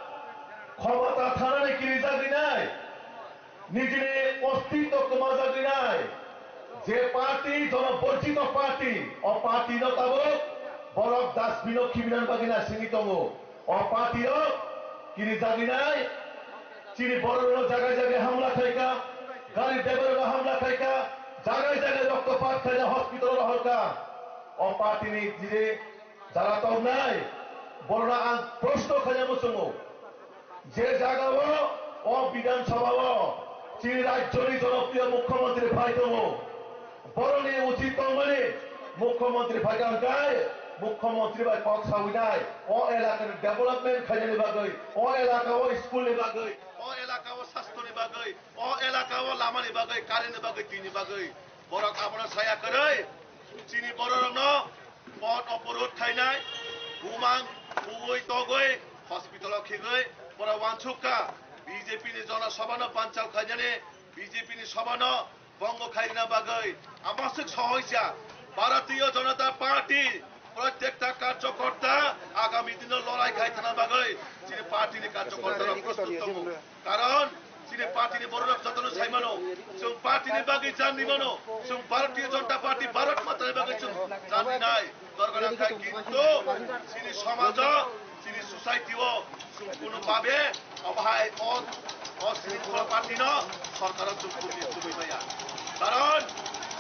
khomota thanani kirijagwi nai, nijini ostitto kwmajagwi nai, je party jono borjito party, o party no tabuk borok dustbin o khibinan bagwi naisingwi tongo. O party rok kirijagwi nai, chini borok rok jaga jaga hamla khaika, gari driver rok hamla khaika, jaga jaga roktopat khaina hospital rohorka. O party ni jini jara tongnai, borok ang proshno khaina muchungo. Je jaga o, o Bidhan Sabha o, chini rajyoni jonopriyo mukhyamantri phai tongo. Borokni uchit tongmani mukhyamantri phaikha hwnkhe mukhyamantri bai kok sawi nai, o elakani development khainani bagwi, o elaka o school ni bagwi, o elaka o sastho ni bagwi, o elaka o lama ni bagwi, current ni bagwi, twi ni bagwi borok abono saya kwrwi chini borok rokno pot oporod khainai, bumang buwi togwi hospital o khigwi borok wansuk kha. B J P ni Jona Sabha no banchal khainani, B J P ni Sabha no bongo khairina bagwi amoswk sohoisa Bharatiya Janata Party protekta karjokorta agami dino lorai khai thana bagwi chini party ni karjokorta rok prostut tongo. Karon chini party ni borok rok jotono sai mano, chwng party ni bagwi jan ni mano, chwng Bharatiya Janata Party Bharat Mata ni bagwi chwng jan ni nai dorkar nang khai, kintu chini somajo, chini society o chwng kuno babe obo hai o, o sringkhola party no sorkar o chwng kuno tubui maya. Karon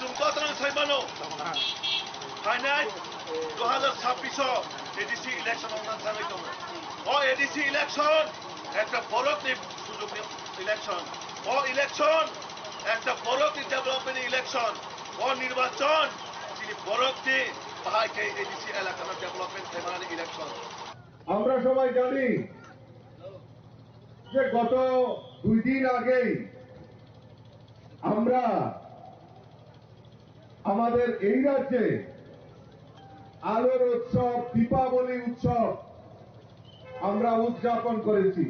chwng jotono sai mano, phainai dui hajar chhabbish o A D C election ongna thangwi tongo. O A D C election ekta borokni sujukni election. O election ekta borokni development election. O nirbachon chini borokni bahai khe A D C elakano development khlaimanani election. আমরা সবাই জানি যে গত দুই দিন আগেই আমরা আমাদের এই রাজ্যে আলোর উৎসব, দীপাবলি উৎসব আমরা উদযাপন করেছি,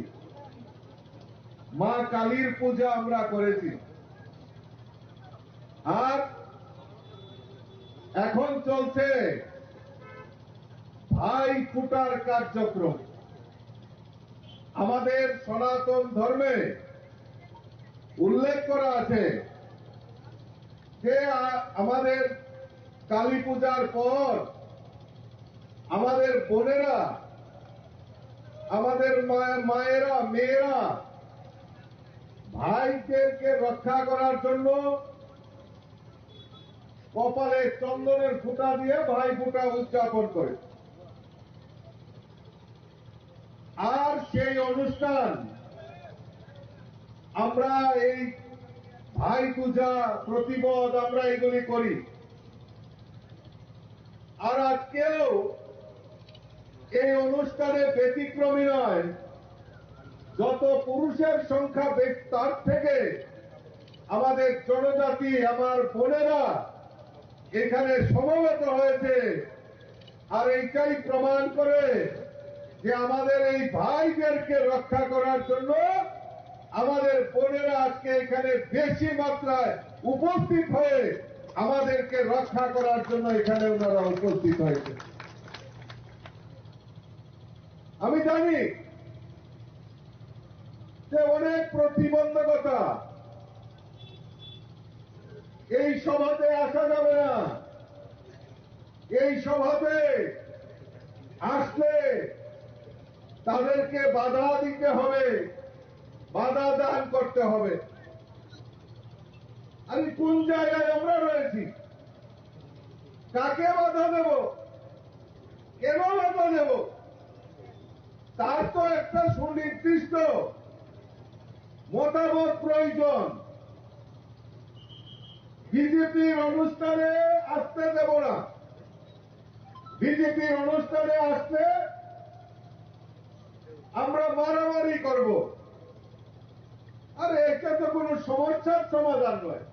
মা কালীর পূজা আমরা করেছি। আর এখন চলছে ভাই ফুটার কার্যক্রম। আমাদের সনাতন ধর্মে উল্লেখ করা আছে যে আ-, আমাদের কালী পূজার পর আমাদের বোনেরা, আমাদের মা-, মায়েরা, মেয়েরা ভাইদেরকে রক্ষা করার জন্য কপালে চন্দনের ফুটা দিয়ে ভাই ফুটা উদযাপন করে। আর সেই অনুষ্ঠান আমরা এই ভাই পূজা, প্রতিপদ আমরা এগুলি করি। আর আজকেও এই অনুষ্ঠানে ব্যতিক্রমী নয়, যত পুরুষের সংখ্যা বেশ, তার থেকে আমাদের জনজাতি, আমার বোনেরা এখানে সমবেত হয়েছে, আর এইটাই প্রমাণ করে যে আমাদের এই ভাইদেরকে রক্ষা করার জন্য আমাদের বোনেরা আজকে এখানে বেশি মাত্রায় উপস্থিত হয়ে আমাদেরকে রক্ষা করার জন্য এখানে ওনারা উপস্থিত হয়েছে। আমি জানি যে অনেক প্রতিবন্ধকতা, এই সভাতে আসা যাবে না, এই সভাতে আসলে তাদেরকে বাধা দিতে হবে, বাধা দান করতে হবে। আমি কোন জায়গায় আমরা রয়েছি, কাকে বাধা দেব, কেন বাধা দেব? তার তো একটা সুনির্দিষ্ট মতামত প্রয়োজন। বিজেপির অনুষ্ঠানে আসতে দেব না, বিজেপির অনুষ্ঠানে আসলে আমরা মারামারি করব। আরে, এটা তো কোনো সমস্যার সমাধান নয়।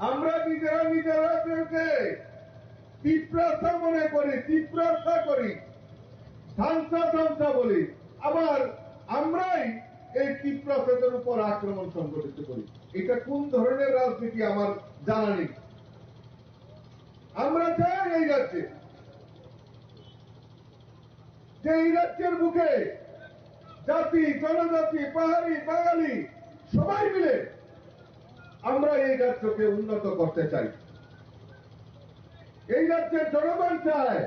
আমরা নিজেরা নিজেরাদেরকে তিপ্রাসা মনে করি, তিপ্রাসা করি, ধামসা ধামসা বলি, আবার আমরাই এই তিপ্রাসাদের উপর আক্রমণ সংঘটিত করি। এটা কোন ধরনের রাজনীতি আমার জানা নেই। আমরা চাই এই রাজ্যে যে এই রাজ্যের বুকে জাতি, জনজাতি, পাহাড়ি, বাঙালি সবাই মিলে আমরা এই রাজ্যকে উন্নত করতে চাই। এই রাজ্যের জনগণ চায়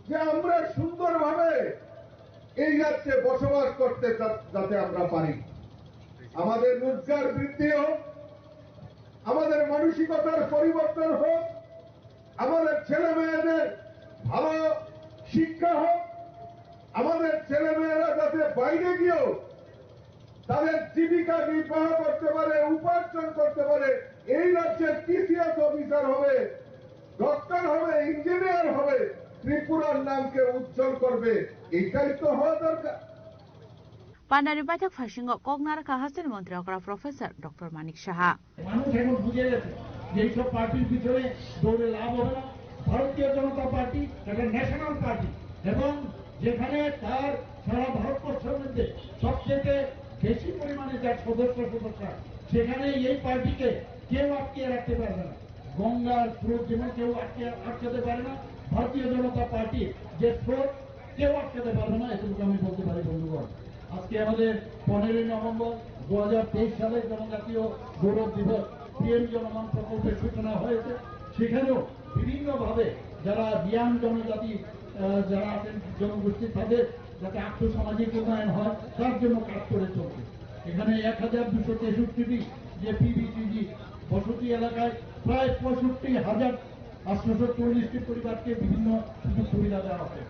যে আমরা সুন্দরভাবে এই রাজ্যে বসবাস করতে যা-, যাতে আমরা পারি। আমাদের রোজগার বৃদ্ধি হোক, আমাদের মানসিকতার পরিবর্তন হোক, আমাদের ছেলে মেয়েদের ভালো শিক্ষা হোক, আমাদের ছেলে মেয়েরা যাতে বাইরে গিয়েও তাদের জীবিকা নির্বাহ করতে পারে, উপার্জন করতে পারে। এই রাজ্যের টিসিএস অফিসার হবে, ডক্টর হবে, ইঞ্জিনিয়ার হবে, ত্রিপুরার নামকে উজ্জ্বল করবে, এটাই তো হওয়া দরকার। Panari paithak phasingo kok narwkha hasteni montri okra Professor Doctor Manik Saha. মানুষ এখন বুঝে গেছে যে এইসব পার্টির পিছনে দৌড়ে লাভ হবে না। ভারতীয় জনতা পার্টি একটা ন্যাশনাল পার্টি এবং যেখানে তার সারা ভারতবর্ষের মধ্যে সবচেয়ে বেশি পরিমাণে যার সদস্য সদস্য, সেখানে এই পার্টিকে কেউ আটকে রাখতে পারবে না। গঙ্গার স্রোত যেমন কেউ আটকে, আটকাতে পারে না, ভারতীয় জনতা পার্টি যে স্রোত কেউ আটকাতে পারবে না, এতটুকু আমি বলতে পারি বন্ধুগণ। আজকে আমাদের পনেরোই নভেম্বর দু হাজার তেইশ সালে জনজাতীয় গৌরব দিবস, পিএম জনমন প্রকল্পের সূচনা হয়েছে। সেখানেও বিভিন্নভাবে যারা রিয়াং জনজাতি, আহ, যারা আছেন জনগোষ্ঠী, তাদের যাতে আর্থ সামাজিক উন্নয়ন হয়, তার জন্য কাজ করে চলছে। এখানে এক হাজার দুশো তেষট্টিটি যে পিভিটিজি বসতি এলাকায় প্রায় পঁয়ষট্টি হাজার আটশোশো চল্লিশটি পরিবারকে বিভিন্ন সুযোগ সুবিধা দেওয়া হবে।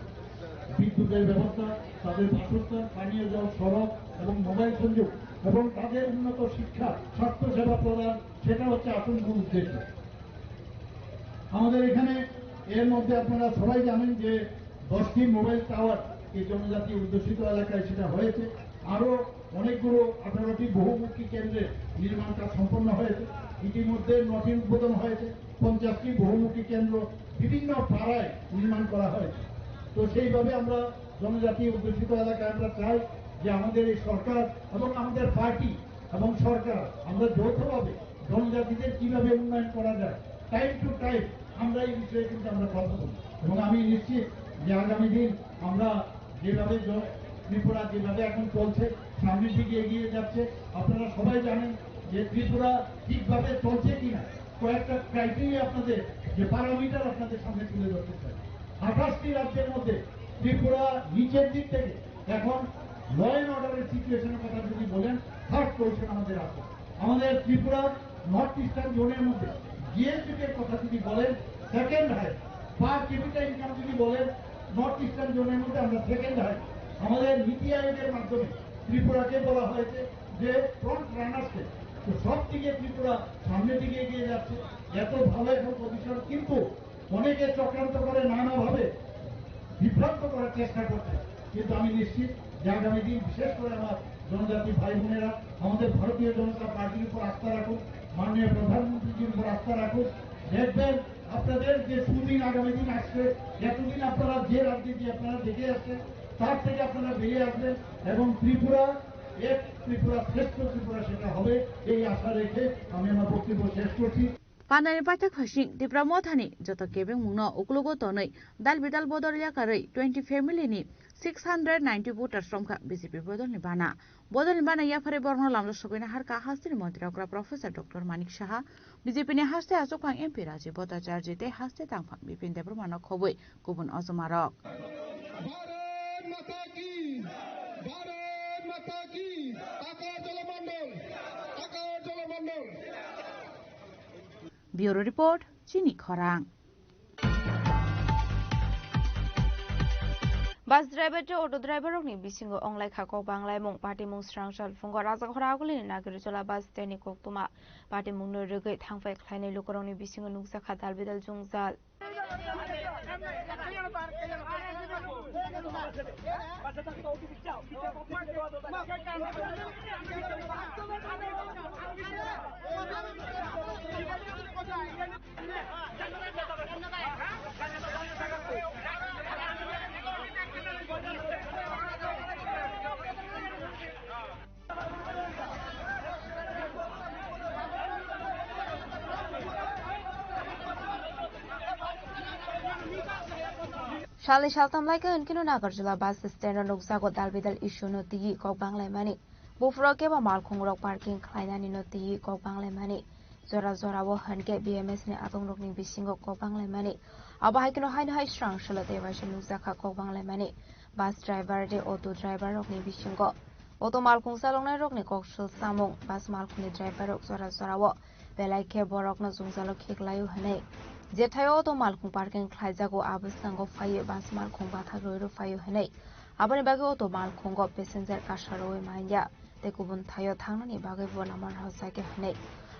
বিদ্যুতের ব্যবস্থা, তাদের বাসস্থান, পানীয় জল, সড়ক এবং মোবাইল সংযোগ এবং তাদের উন্নত শিক্ষা, স্বাস্থ্যসেবা প্রদান, সেটা হচ্ছে আসল মূল উদ্দেশ্য। আমাদের এখানে এর মধ্যে আপনারা সবাই জানেন যে দশটি মোবাইল টাওয়ার এই জনজাতি অধ্যুষিত এলাকায় সেটা হয়েছে। আরও অনেকগুলো আঠারোটি বহুমুখী কেন্দ্রে নির্মাণ কাজ সম্পন্ন হয়েছে। ইতিমধ্যে নটি উদ্বোধন হয়েছে, পঞ্চাশটি বহুমুখী কেন্দ্র বিভিন্ন পাড়ায় নির্মাণ করা হয়েছে। তো সেইভাবে আমরা জনজাতি অধ্যুষিত এলাকায় আমরা চাই যে আমাদের এই সরকার এবং আমাদের পার্টি এবং সরকার আমরা যৌথভাবে জনজাতিদের কিভাবে উন্নয়ন করা যায়, টাইম টু টাইম আমরা এই বিষয়ে কিন্তু আমরা কথা বলি। এবং আমি নিশ্চিত যে আগামী দিন আমরা যেভাবে জ-, ত্রিপুরা যেভাবে এখন চলছে, সামনের দিকে এগিয়ে যাচ্ছে, আপনারা সবাই জানেন যে ত্রিপুরা ঠিকভাবে চলছে কিনা, কয়েকটা ক্রাইটেরিয়া আপনাদের, যে প্যারামিটার আপনাদের সামনে তুলে ধরতে চাই। আঠাশটি রাজ্যের মধ্যে ত্রিপুরা নিচের দিক থেকে এখন ল অ্যান্ড অর্ডারের সিচুয়েশনের কথা যদি বলেন, থার্ড পজিশন আমাদের আছে। আমাদের ত্রিপুরার নর্থ ইস্টার্ন জোনের মধ্যে জিএসডিপি এর কথা যদি বলেন, সেকেন্ড হায়েস্ট। পার ক্যাপিটা ইনকাম যদি বলেন, নর্থ ইস্টার্ন জোনের মধ্যে আমরা সেকেন্ড হায়েস্ট। আমাদের নীতি আয়োগের মাধ্যমে ত্রিপুরাকে বলা হয়েছে যে ফ্রন্ট রানার স্টেট। তো সব দিকে ত্রিপুরা সামনের দিকে এগিয়ে যাচ্ছে। এত ভালো এখন পজিশন, কিন্তু অনেকে চক্রান্ত করে নানাভাবে বিভ্রান্ত করার চেষ্টা করছে। কিন্তু আমি নিশ্চিত যে আগামী দিন, বিশেষ করে আমার জনজাতি ভাই বোনেরা আমাদের ভারতীয় জনতা পার্টির উপর আস্থা রাখুন, মাননীয় প্রধানমন্ত্রীজির উপর আস্থা রাখুন। দেখবেন আপনাদের যে সুদিন আগামী দিন আসছে, এতদিন আপনারা যে রাজনীতি আপনারা দেখে আসছেন, তার থেকে আপনারা বেরিয়ে আসবেন এবং ত্রিপুরা এক ত্রিপুরা শ্রেষ্ঠ ত্রিপুরা সেটা হবে, এই আশা রেখে আমি আমার বক্তব্য শেষ করছি। Panani paithak phasing Tipra Mothani joto kebengmungno uklogo tonwi dal bidal bodol yakarwi twenty family ni six hundred ninety voters romkha B J P bodolni bana. Bodolni bana yaphare borokno lamjak sogwina harkha hasteni montri okra Professor Doctor Manik Saha, B J P ni haste achukphang M P Rajiv Bhattacharjee tei haste tangphang Bipin Debbarma no khobwi kubun ojomarok. Bharat माता की, भारत माता की, आकर जलमंडल, आकर जलमंडल। Bureau Report, Chini Khorang. Bus driver tei auto driver rokni bisingo onglaikha kok banglaimung. Patimung srang sal phungo Rajakhora agulini Nagirjola bus stand ni koktwma. Patimungno rwgwi thangphai khlainai lukurokni bisingo nukjakha dalbidal jwngjal. Salni saltham laikha hinkhe no Nagarjula bus stand o nukjago dal bidal issue no twiwi kok banglaimani. Buphuro kebo malkhungrok parking khlainani no twiwi kok banglaimani. Jora jorao hinkhe B M S ni adongrokni bisingo kok banglaimani. Abo hai kheno haino hai srang salo tei waisa nukjakha kok banglaimani. Bus driver tei auto driver rokni bisingo. Auto malkhung chaloknai rokni kok sil samung, bus malkhungni driver rok jora jorao belai khe borokno jwngjalo kheklaio hwnwi. Jethaio auto malkhung parking khlaijago, abo bwskango phaiwi bus malkhung bathak rwi rw phaio hwnwi. Aboni bagwi auto malkhungo passenger kasa rwui manya tei kubun thaio thangnani bagwi bo lama rwjakya hwnwi.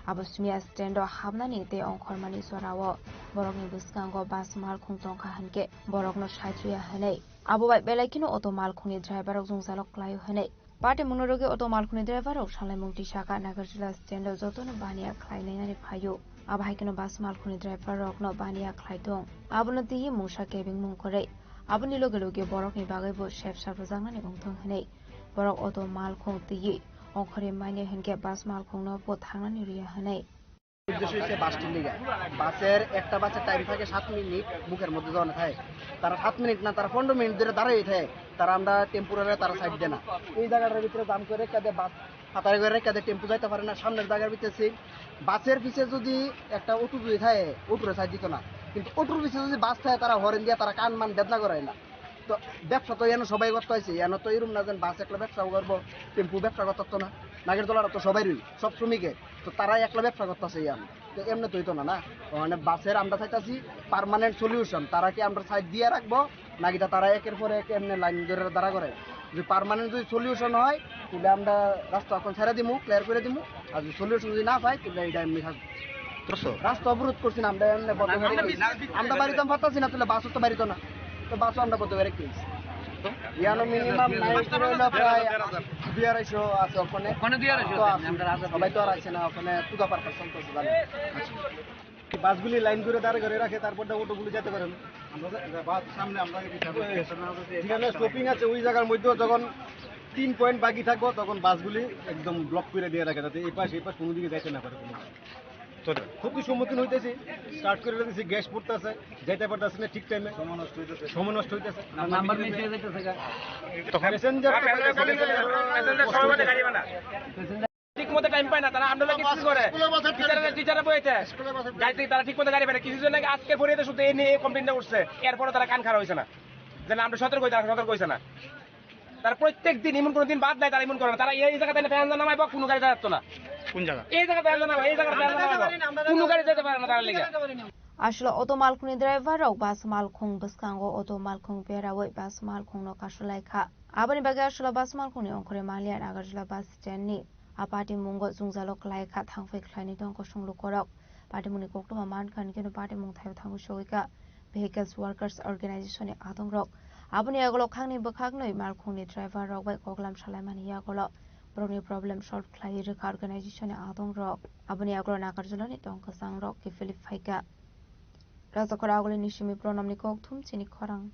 Abo simiya stand o hapnani tei ongkhormani jorao borokni bwskango bus malkhung tongkha hwnkhe borokno saichwya hwnwi. Abo bai belai kheno auto malkhungni driver rok jwngjalo klaio hwnwi. Patimungno rwgwi auto malkhungni driver rok salaimung tisaka Nagarjula stand o jotono baniya khlai nainani phaio. Abo hai kheno bus malkhungni driver rokno baniya khlai tong. Abono twiwi mungsa kebengmung kwrwi. Aboni loge loge borokni bagwi bo sep sap rwjaknani wngthong hwnwi borok auto malkhung twiwi ongkhorwi manya hinkhe bus malkhungno bo thangnani rwya hwnwi. উদ্দেশ্য হচ্ছে বাসটির লিগা। বাসের, একটা বাসের টাইম থাকে সাত মিনিট, মুখের মধ্যে যখন থাকে, তারা সাত মিনিট না, তারা পনেরো মিনিট ধরে দাঁড়াই থাকে, তারা আমরা টেম্পোরারি তারা সাইড দেয় না। এই জায়গাটার ভিতরে জাম করে রেখে দেয়, বাস ফাতারে করে রেখে দেয়, টেম্পো যাইতে পারে না। সামনের জায়গার ভিতরে সিট, বাসের পিছে যদি একটা অটো যদি থাকে, অটোরে সাইড দিত না, কিন্তু অটোর পিছে যদি বাস থাকে, তারা হরেন দিয়ে তারা কান মান বেদনা করে না। তো ব্যবসা তো এনে সবাই করতে হয়েছে, এনে তো এরকম না যেন বাস একলা ব্যবসা করবো, টেম্পু ব্যবসা করতে পারতো না, নাগের দোলারা তো সবাই রই, সব শ্রমিকে, তো তারা একলা ব্যবসা করতেছে এনে। তো এমনি তো হইতো না, না? মানে বাসের আমরা চাইতাছি পার্মানেন্ট সলিউশন, তারা কি আমরা সাইড দিয়ে রাখবো, নাকি তা তারা একের পর এক এমনি লাইন ধরে দাঁড়া করে? যদি পার্মানেন্ট যদি সলিউশন হয়, তাহলে আমরা রাস্তা এখন ছেড়ে দিমু, ক্লিয়ার করে দিমু। আর যদি সলিউশন যদি না পাই, তাহলে এটা এমনি থাকবো। বুঝছো? রাস্তা অবরোধ করছি না আমরা, এমনি বন্ধ করে দিছি। আমরা বাড়িতাম পারতাছি না, তাহলে বাসও তো বাড়িত না, তো বাসও আমরা বন্ধ করে দিয়েছি। ইয়ানো মিনিমাম নাই করে হলো প্রায় দুই আড়াইশো আছে ওখানে। ওখানে দুই আড়াইশো তো আছে, আছে। আমরা রাস্তা সবাই তো আর আছে না, ওখানে টু দা পারপাস চলতেছে, জানি। এই বাসগুলি লাইন করে দাঁড় করে রাখে, তারপর তো অটোগুলি যেতে পারে না। আমরা যে, যে বাস সামনে আমরা যে যেখানে স্টপিং আছে, ওই জায়গার মধ্যে যখন তিন পয়েন্ট বাকি থাকবো, তখন বাসগুলি একদম ব্লক করে দিয়ে রাখে, যাতে এই পাশ এই পাশ কোনো দিকে যাইতে না পারে কোনো। তো ক্ষতির সম্মুখীন হইতেছি, স্টার্ট করে দিয়েছি, গ্যাস পড়তেছে, যাইতে পারতেছে না ঠিক টাইমে। সময় নষ্ট হইতেছে। সময় নষ্ট হইতেছে। নাম্বার মিস হয়ে যাইতেছে গা। তখন প্যাসেঞ্জার তো প্যাসেঞ্জার কমিয়ে দিলে, প্যাসেঞ্জার সময় মতো গাড়ি বানা। ঠিক মতো টাইম পায় না, তারা আমরা লাগে কি করে? স্কুলের বাসে টিচাররা, টিচাররা বইতে স্কুলের বাসে গাড়ি থেকে তারা ঠিক মতো গাড়ি পায় না। কিছু জন আগে আজকে পরে তো শুধু এই নিয়ে কমপ্লেনটা উঠছে, এরপরে তারা কান খাড়া হয়েছে না, যে না, আমরা সতর্ক হইতে, সতর্ক হয়েছে না। তারা প্রত্যেক দিন, এমন কোনো দিন বাদ নাই তারা এমন করে না। তারা এই জায়গাতে এনে প্যাসেঞ্জার নামাইবো, কোনো গাড়ি যাচ্ছে না। কোন জায়গা? এই জায়গাতে প্যাসেঞ্জার নামাইবো, এই জায়গাতে প্যাসেঞ্জার নামাইবো, কোনো গাড়ি যেতে পারে না তারা লেগে। Aswk auto malkhungni driver rok bus malkhung bwskango auto malkhung berawi bus malkhungno kasulaikha. Aboni bagwi aswk bus malkhungni ongkhorwi manliya Nagarjula bus stand ni a patimungo jwngjalo kwlaikha, thangphai khlainai tong kosong lukorok. Patimungni koktwma mankha hinkhe no patimung thaio thangwi sogwikha Vehicles Workers Organization ni adongrok. Aboni yagulo khangni bwkhaknwi malkhungni driver rok bai koklam salaimani yagulo borokni problem solve khlai rwkha organization ni adong rok. Aboni yagulo Nagarjulani tong kwchang rok kiphilwi phaikha. Rajakhor agulini simi Pranamni kokthum chini khorang.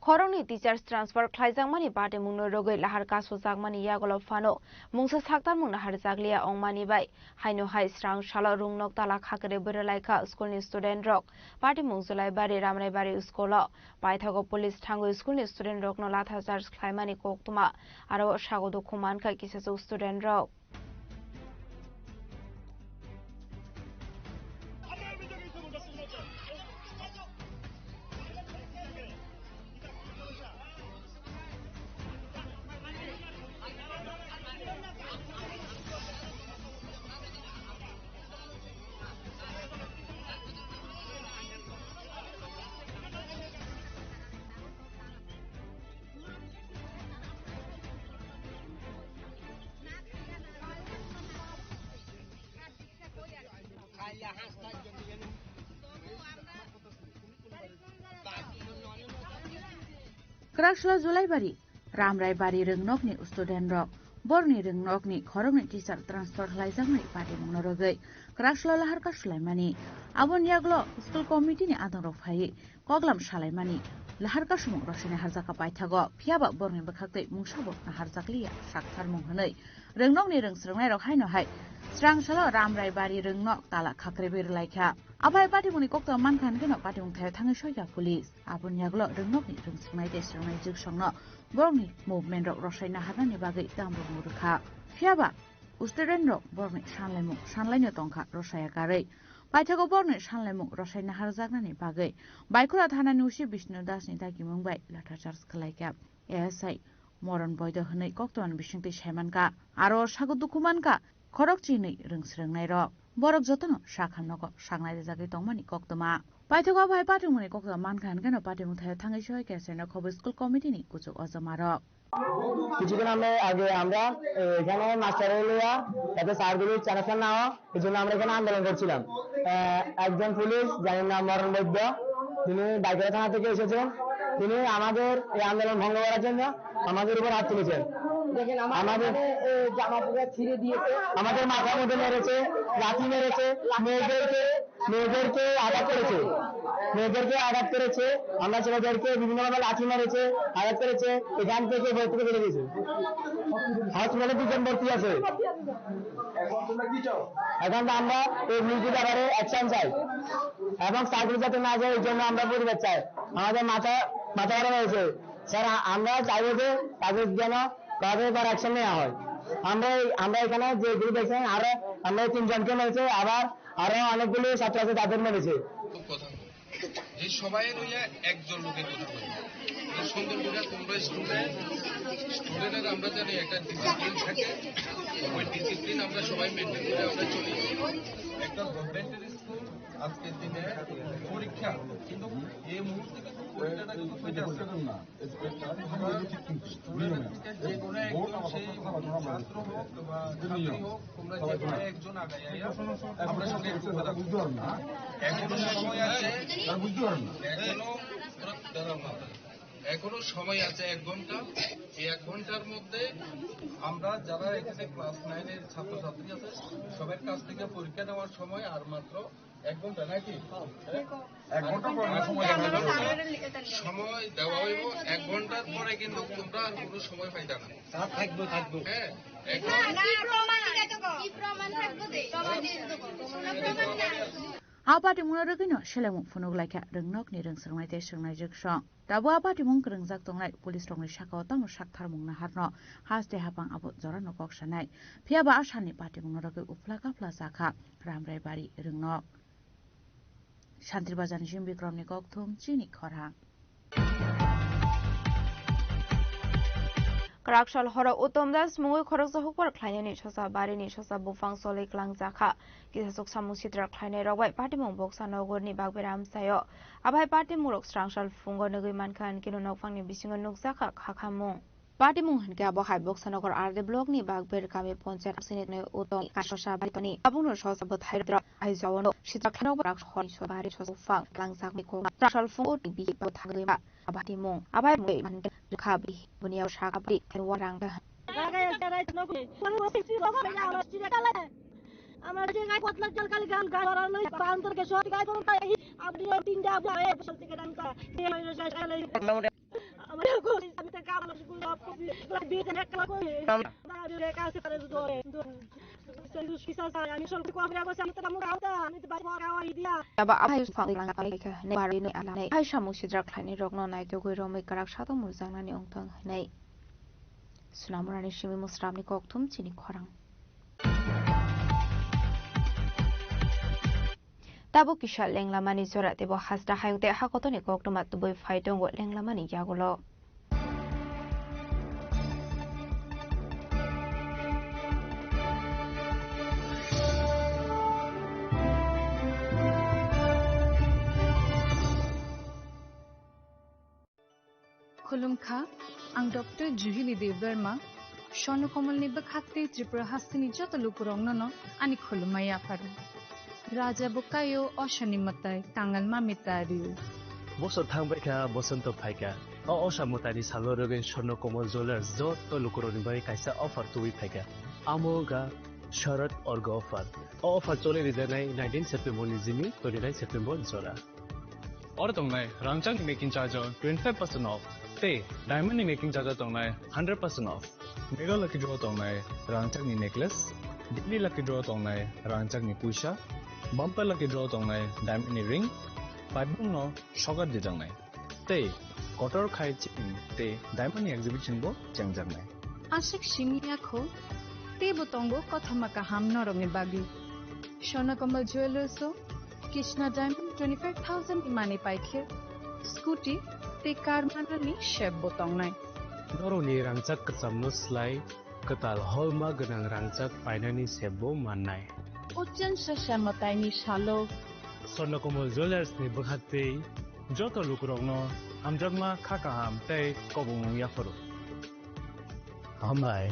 Khoroknwi teachers transfer khlaijakmani patimungno rwgwi lahar kasojakmani yagulo phano mungsa saktarmung naharjakliya wngmani bai haino hai srang salo rungnok tala khakre bwrwi laikha school ni student rok. Patimung Julaibari Ramraibari school o paithago police thangwi school ni student rokno latha charge khlaimani koktwma aro sago dukhu mankha kisachuk student rok. Kwrakslo Julaibari, Ramraibari rwngnokni student rok, borni rwngnokni khoroknwi teacher transfer khlaijaknai patimungno rwgwi Kwrakslo lahar kasulaimani. Aboni yagulo school committee ni adongrok phaiwi koklam salaimani lahar kasumung rwsaina harjakha paithago, phiyaba borni bwkhaktwi mungsabo naharjakliya saktharmung hwnwi rwngnokni rwngsrwngnairok haino hai srang salo Ramraibari rwngnok tala khakrebwi rwlaikha. Aphai patimungni koktwma mankha hwnkhe no patimung thaio thangwi soikha police. Aboni yagulo rwngnokni rwngsrwngnai tei swrwngnai jwksongno borokni movement rok rwsai naharnani bagwi tamrokmung rwkha. Phiyaba student rok borokni sanlaimung sanlaino tongkha rwsaya karwi. Paithago borokni sanlaimung rwsai naharjaknani bagwi Baikura thanani O C Bishnu Das ni dagimung bai latha charge khlaikha. A S I Moron Boido hwnwi koktwmani bisingtwi saimankha. Aro sago dukhu mankha khorok chinwi rwngsrwngnairok. Borok jotono sakham nogo saknai rijagwi tongmani koktwma. Paithago aphai patimungni koktwma mankha hwnkhe no patimung thaio thangwi soi K S N khobwi school committee ni kuchuk ojomarok. কিছুদিন আমরা আগে আমরা, এ, এখানে মাস্টার লইয়া তাদের স্যারগুলির চেনাশোনা না হওয়া, এই জন্য আমরা এখানে আন্দোলন করছিলাম। আহ, একজন পুলিশ, যার নাম মরণ বৈদ্য, তিনি বাইকরা থানা থেকে এসেছেন। তিনি আমাদের এই আন্দোলন ভঙ্গ করার জন্য আমাদের উপর হাত তুলেছেন। দেখেন, আমাদের আমাদের এখানে, এ, জামা পুরা ছিঁড়ে দিয়েছে। আমাদের মাথার মধ্যে মেরেছে, লাথি মেরেছে, মেয়েদেরকে, মেয়েদেরকে আঘাত করেছে, মেয়েদেরকে আঘাত করেছে। আমরা ছেলেদেরকে বিভিন্নভাবে লাথি মেরেছে, আঘাত করেছে। এখান থেকে ভর্তি করে দিয়েছে। হসপিটালে দুজন ভর্তি আছে। এখন তো আমরা এই পুলিশদের ব্যাপারে অ্যাকশন চাই এবং চাকরি যাতে না যায়, এই জন্য আমরা প্রতিবাদ চাই। আমাদের মাথা, মাথা গরম হয়েছে। স্যার, আ-, আমরা চাইবো যে তাদের যেন তাদের উপর অ্যাকশন নেওয়া হয়। আমরা এই, আমরা এখানে যেগুলো দেখছেন, আরো আমরা এই তিনজনকে মেরেছে, আবার আরো অনেকগুলো ছাত্র আছে, তাদের মেরেছে। খুব কথা বলে। যে সবাই রইয়া একজন লোকের কথা বলে। যে সুন্দর করে তোমরা স্টুডেন্ট, স্টুডেন্টের আমরা জানি একটা ডিসিপ্লিন থাকে, ওই ডিসিপ্লিন আমরা সবাই মেনটেন করে আমরা চলি। একটা গভর্নমেন্টের স্কুল, আজকের দিনে পরীক্ষা, কিন্তু এই মুহূর্তে কিন্তু পরীক্ষাটা কিন্তু হইতে আসছে না। স্টুডেন্টের থেকে যে কোনো একজন, সেই ছাত্র হোক বা ছাত্রী হোক, তোমরা যে কোনো একজন আগায় আইয়া আমরা সঙ্গে একটু কথা বলবো। এখনো সময় আছে, এখনো, এখনো সময় আছে এক ঘন্টা। এই এক ঘন্টার মধ্যে আমরা যারা এখানে ক্লাস নাইনের ছাত্রছাত্রী আছে, সবার কাছ থেকে পরীক্ষা নেওয়ার সময় আর মাত্র এক ঘন্টা নাকি? এক ঘন্টা পরে সময় দেওয়া হইব। সময় দেওয়া হইব, এক ঘন্টার পরে কিন্তু তোমরা আর কোনো সময় পাইতা না। স্যার, থাকবো, থাকবো। হ্যাঁ, এক ঘন্টা। কি প্রমাণ থাকবো? কি প্রমাণ থাকবো দে? প্রমাণ দিন তো বলো। কোনো প্রমাণ নাই। A patimungno rwgwino selemung phunuk laikha rwngnokni rwngsrwngnai tei swrwngnai jwksong. Tabuk a patimung kwrwngjak tongnai police rokni sakao tamo saktharmung naharno haste hapang abo jorano kok sanai. Phiyaba a salni patimungno rwgwi uphla kaphla jakha Ramraibari rwngnok. Santri Bazarni Jim Bikramni kokthum chini khorang. Kwraksal horo Uttom Das mungwi khoroksa hukbar khlainani sosa barini sosa buphang choli kwlangjakha. Kisachuk samung sitra khlainai rok bai patimung boksa nogorni bagberam sayo. Abai patimung rok srangsal phungo nugwi mankha, hinkhe nokphangni bisingo nukjakha khakhamung. Patimung hinkhe abo hai Boksanagar R D block ni Bagber kami ponchayat sini tini Uttom Kasha Sabari toni. Abongno sosa bwthai rok hai jawano sitra khlainok bwrak hor ni sobari sosa buphang langjakni kok. Srangsal phungo tini bihik bo thangwi ma. Abati mung abai mung man kha bri bunia sa kha bri khen wa rang da. Jaga ya jaga no ko. Kono ko sisi ko ko ya ama sisi kala. Ama je ngai potla jal kali gan gan ora loi bantar ke soti kai ton tai. Abdi tin da abdi ai bosal te ke dan ta. Ye loi loi sai loi. Ama ko ami ta kam lo sukul ko. Bi te nek la ko. Ba re ka se kare do re. Aba abai phang lang kai kha ne bari ne ala ne hai samung sidra khlai ni rok no nai togwi romwi karak sato murjang nani ongthang hinai. Sunamurani simi musram ni kokthum chini khorang. Tabuk kisa lenglamani jora tebo hasra hayung tei hakotoni koktwma tubui phai tongo lenglamani yagulo. Khulumkha, ang Doctor Juhili Debbarma, Swarno Komolni bwkhak tei Tripura hasteni joto lukurokno no ani khulumma yapharo. Raja bo kaio, osani mwtai, kangal mami ta rio. Bosor thang bai kha, bosonto phai kha. O osa mwtaini salo rwgwi Swarno Komol Jewellers joto lukurokni bagwi kaisa offer tubui phai kha. Amo wngkha Sharad Orgo offer. O offer choli rijaknai nineteen September ni simi twenty nine September jora. Oro tongnai rangchakni making charge o twenty five percent off tei diamond ni making charge o tongnai hundred percent off. Mega lucky draw tongnai rangchakni necklace, daily lucky draw tongnai rangchakni puisa, bumper lucky draw tongnai diamond ni ring, paibung no sokat dijaknai. Tei kotor khai chini tei diamond ni exhibition bo chengjaknai. Aswk simi yakho, teibo tongo kothoma kaham norokni bagwi. Swarno Komol Jewellers o Krishna Diamond twenty five thousand ni manwi paikhe, scooty tei car manani sep bo tongnai. Norokni rangchak kwchamno slai kwtal holma gwnang rangchak painani sep bo mannai. Ochen sasa mwtaini salo. Swarno Komol Jewellers ni bwkhaktwi joto lukurokno hamjakma kha kaham tei kobongmung yapharo. Hambai.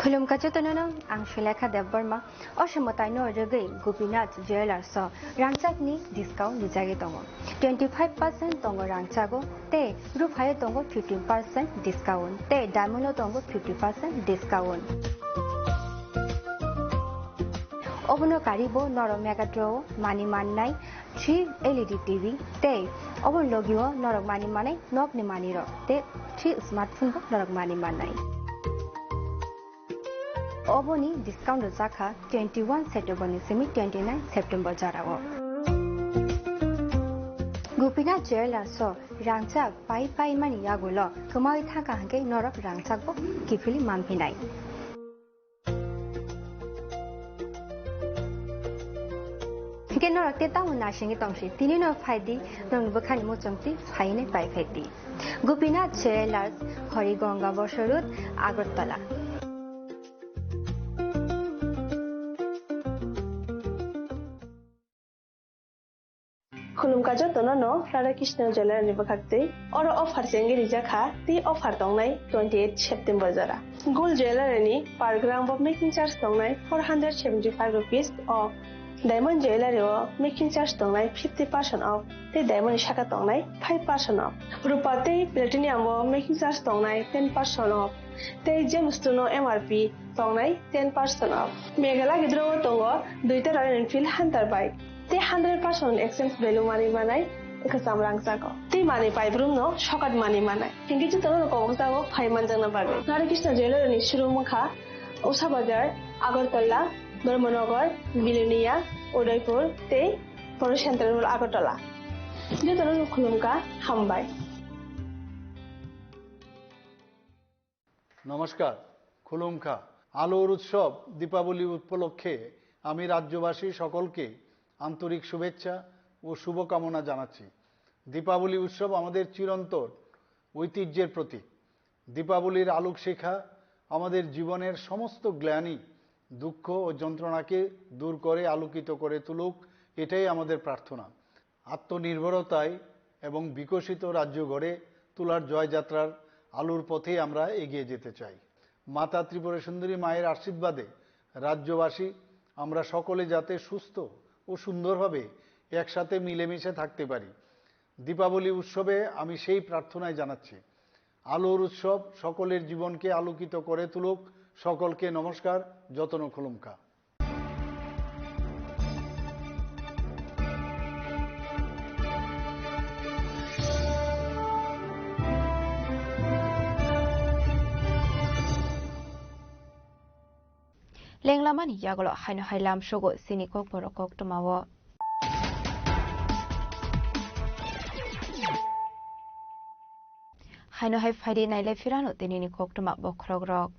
Khulumkha jotono no, ang Sulekha Debbarma. O se mwtaino rwgwi Gopinath Jewellers o rangchakni discount rijagwi tongo. Twenty five percent tongo rangchago tei ruphaio tongo fifteen percent discount tei diamond o tongo fifty percent discount. Obono karibo norok Mega Draw o mani mannai three L E D T V tei obo logio norok mani manai nokni manirok tei three smartphone bo norok mani mannai. Oboni discount rwjakha twenty one September ni simi twenty nine September jorao. Gopinath Jewellers o rangchak pai pai mani yagulo kwmawi thangkha hwnkhe norok rangchakbo kiphilwi manphinai. Hwnkhe norok tei tamo naisingwi tongsi, tini no phaidi, norokni bwkhani muchungtwi phainai pai phaidi. Gopinath Jewellers, Harigonga Bosor Road, Agartala. Khulumkha jotono no Radha Krishna Jewellery ni bwkhaktwi. Oro offer chengwi rijak kha, tei offer tongnai twenty eight September jora. Gold Jewellery ni per gram bo making charge tongnai four hundred seventy five rupees o. Diamond Jewellery o making charge tongnai fifty percent off, tei diamond ni saka tongnai five percent off. Rupa tei platinum o making charge tongnai ten percent off, tei gemstone o M R P tongnai ten percent off. Mega Lucky Draw o tongo duita Royal Enfield Hunter bike, tei hundred percent exchange value manwi manai kwcham rangchak o. Tei manwi paibrumno sokat manwi manai. Hinkhe jotono kobokjago phai manjakna bagwi. Radha Krishna Jewellery ni showroom wngkha Usha Bazar, Agartala, Dharmanagar, Bilonia, Udaipur tei Polo Central Mall Agartala. Jotono khulumkha, hambai. নমস্কার, খুলুমখা। আলোর উৎসব দীপাবলি উপলক্ষে আমি রাজ্যবাসী সকলকে আন্তরিক শুভেচ্ছা ও শুভকামনা জানাচ্ছি। দীপাবলি উৎসব আমাদের চিরন্তন ঐতিহ্যের প্রতীক। দীপাবলির আলোকশিখা আমাদের জীবনের সমস্ত গ্লানি, দুঃখ ও যন্ত্রণাকে দূর করে আলোকিত করে তুলুক, এটাই আমাদের প্রার্থনা। আত্মনির্ভরতায় এবং বিকশিত রাজ্য গড়ে তোলার জয়যাত্রার আলোর পথেই আমরা এগিয়ে যেতে চাই। মাতা ত্রিপুরা সুন্দরী মায়ের আশীর্বাদে রাজ্যবাসী আমরা সকলে যাতে সুস্থ ও সুন্দরভাবে একসাথে মিলেমিশে থাকতে পারি। দীপাবলি উৎসবে আমি সেই প্রার্থনাই জানাচ্ছি। আলোর উৎসব সকলের জীবনকে আলোকিত করে তুলুক। সকলকে নমস্কার, যতন খুলুমকা। Lenglamani yagulo haino hai lamsogo chini kokborok koktwmao. Haino hai phaidi nailai phirano tinini koktwma bokhorokrok.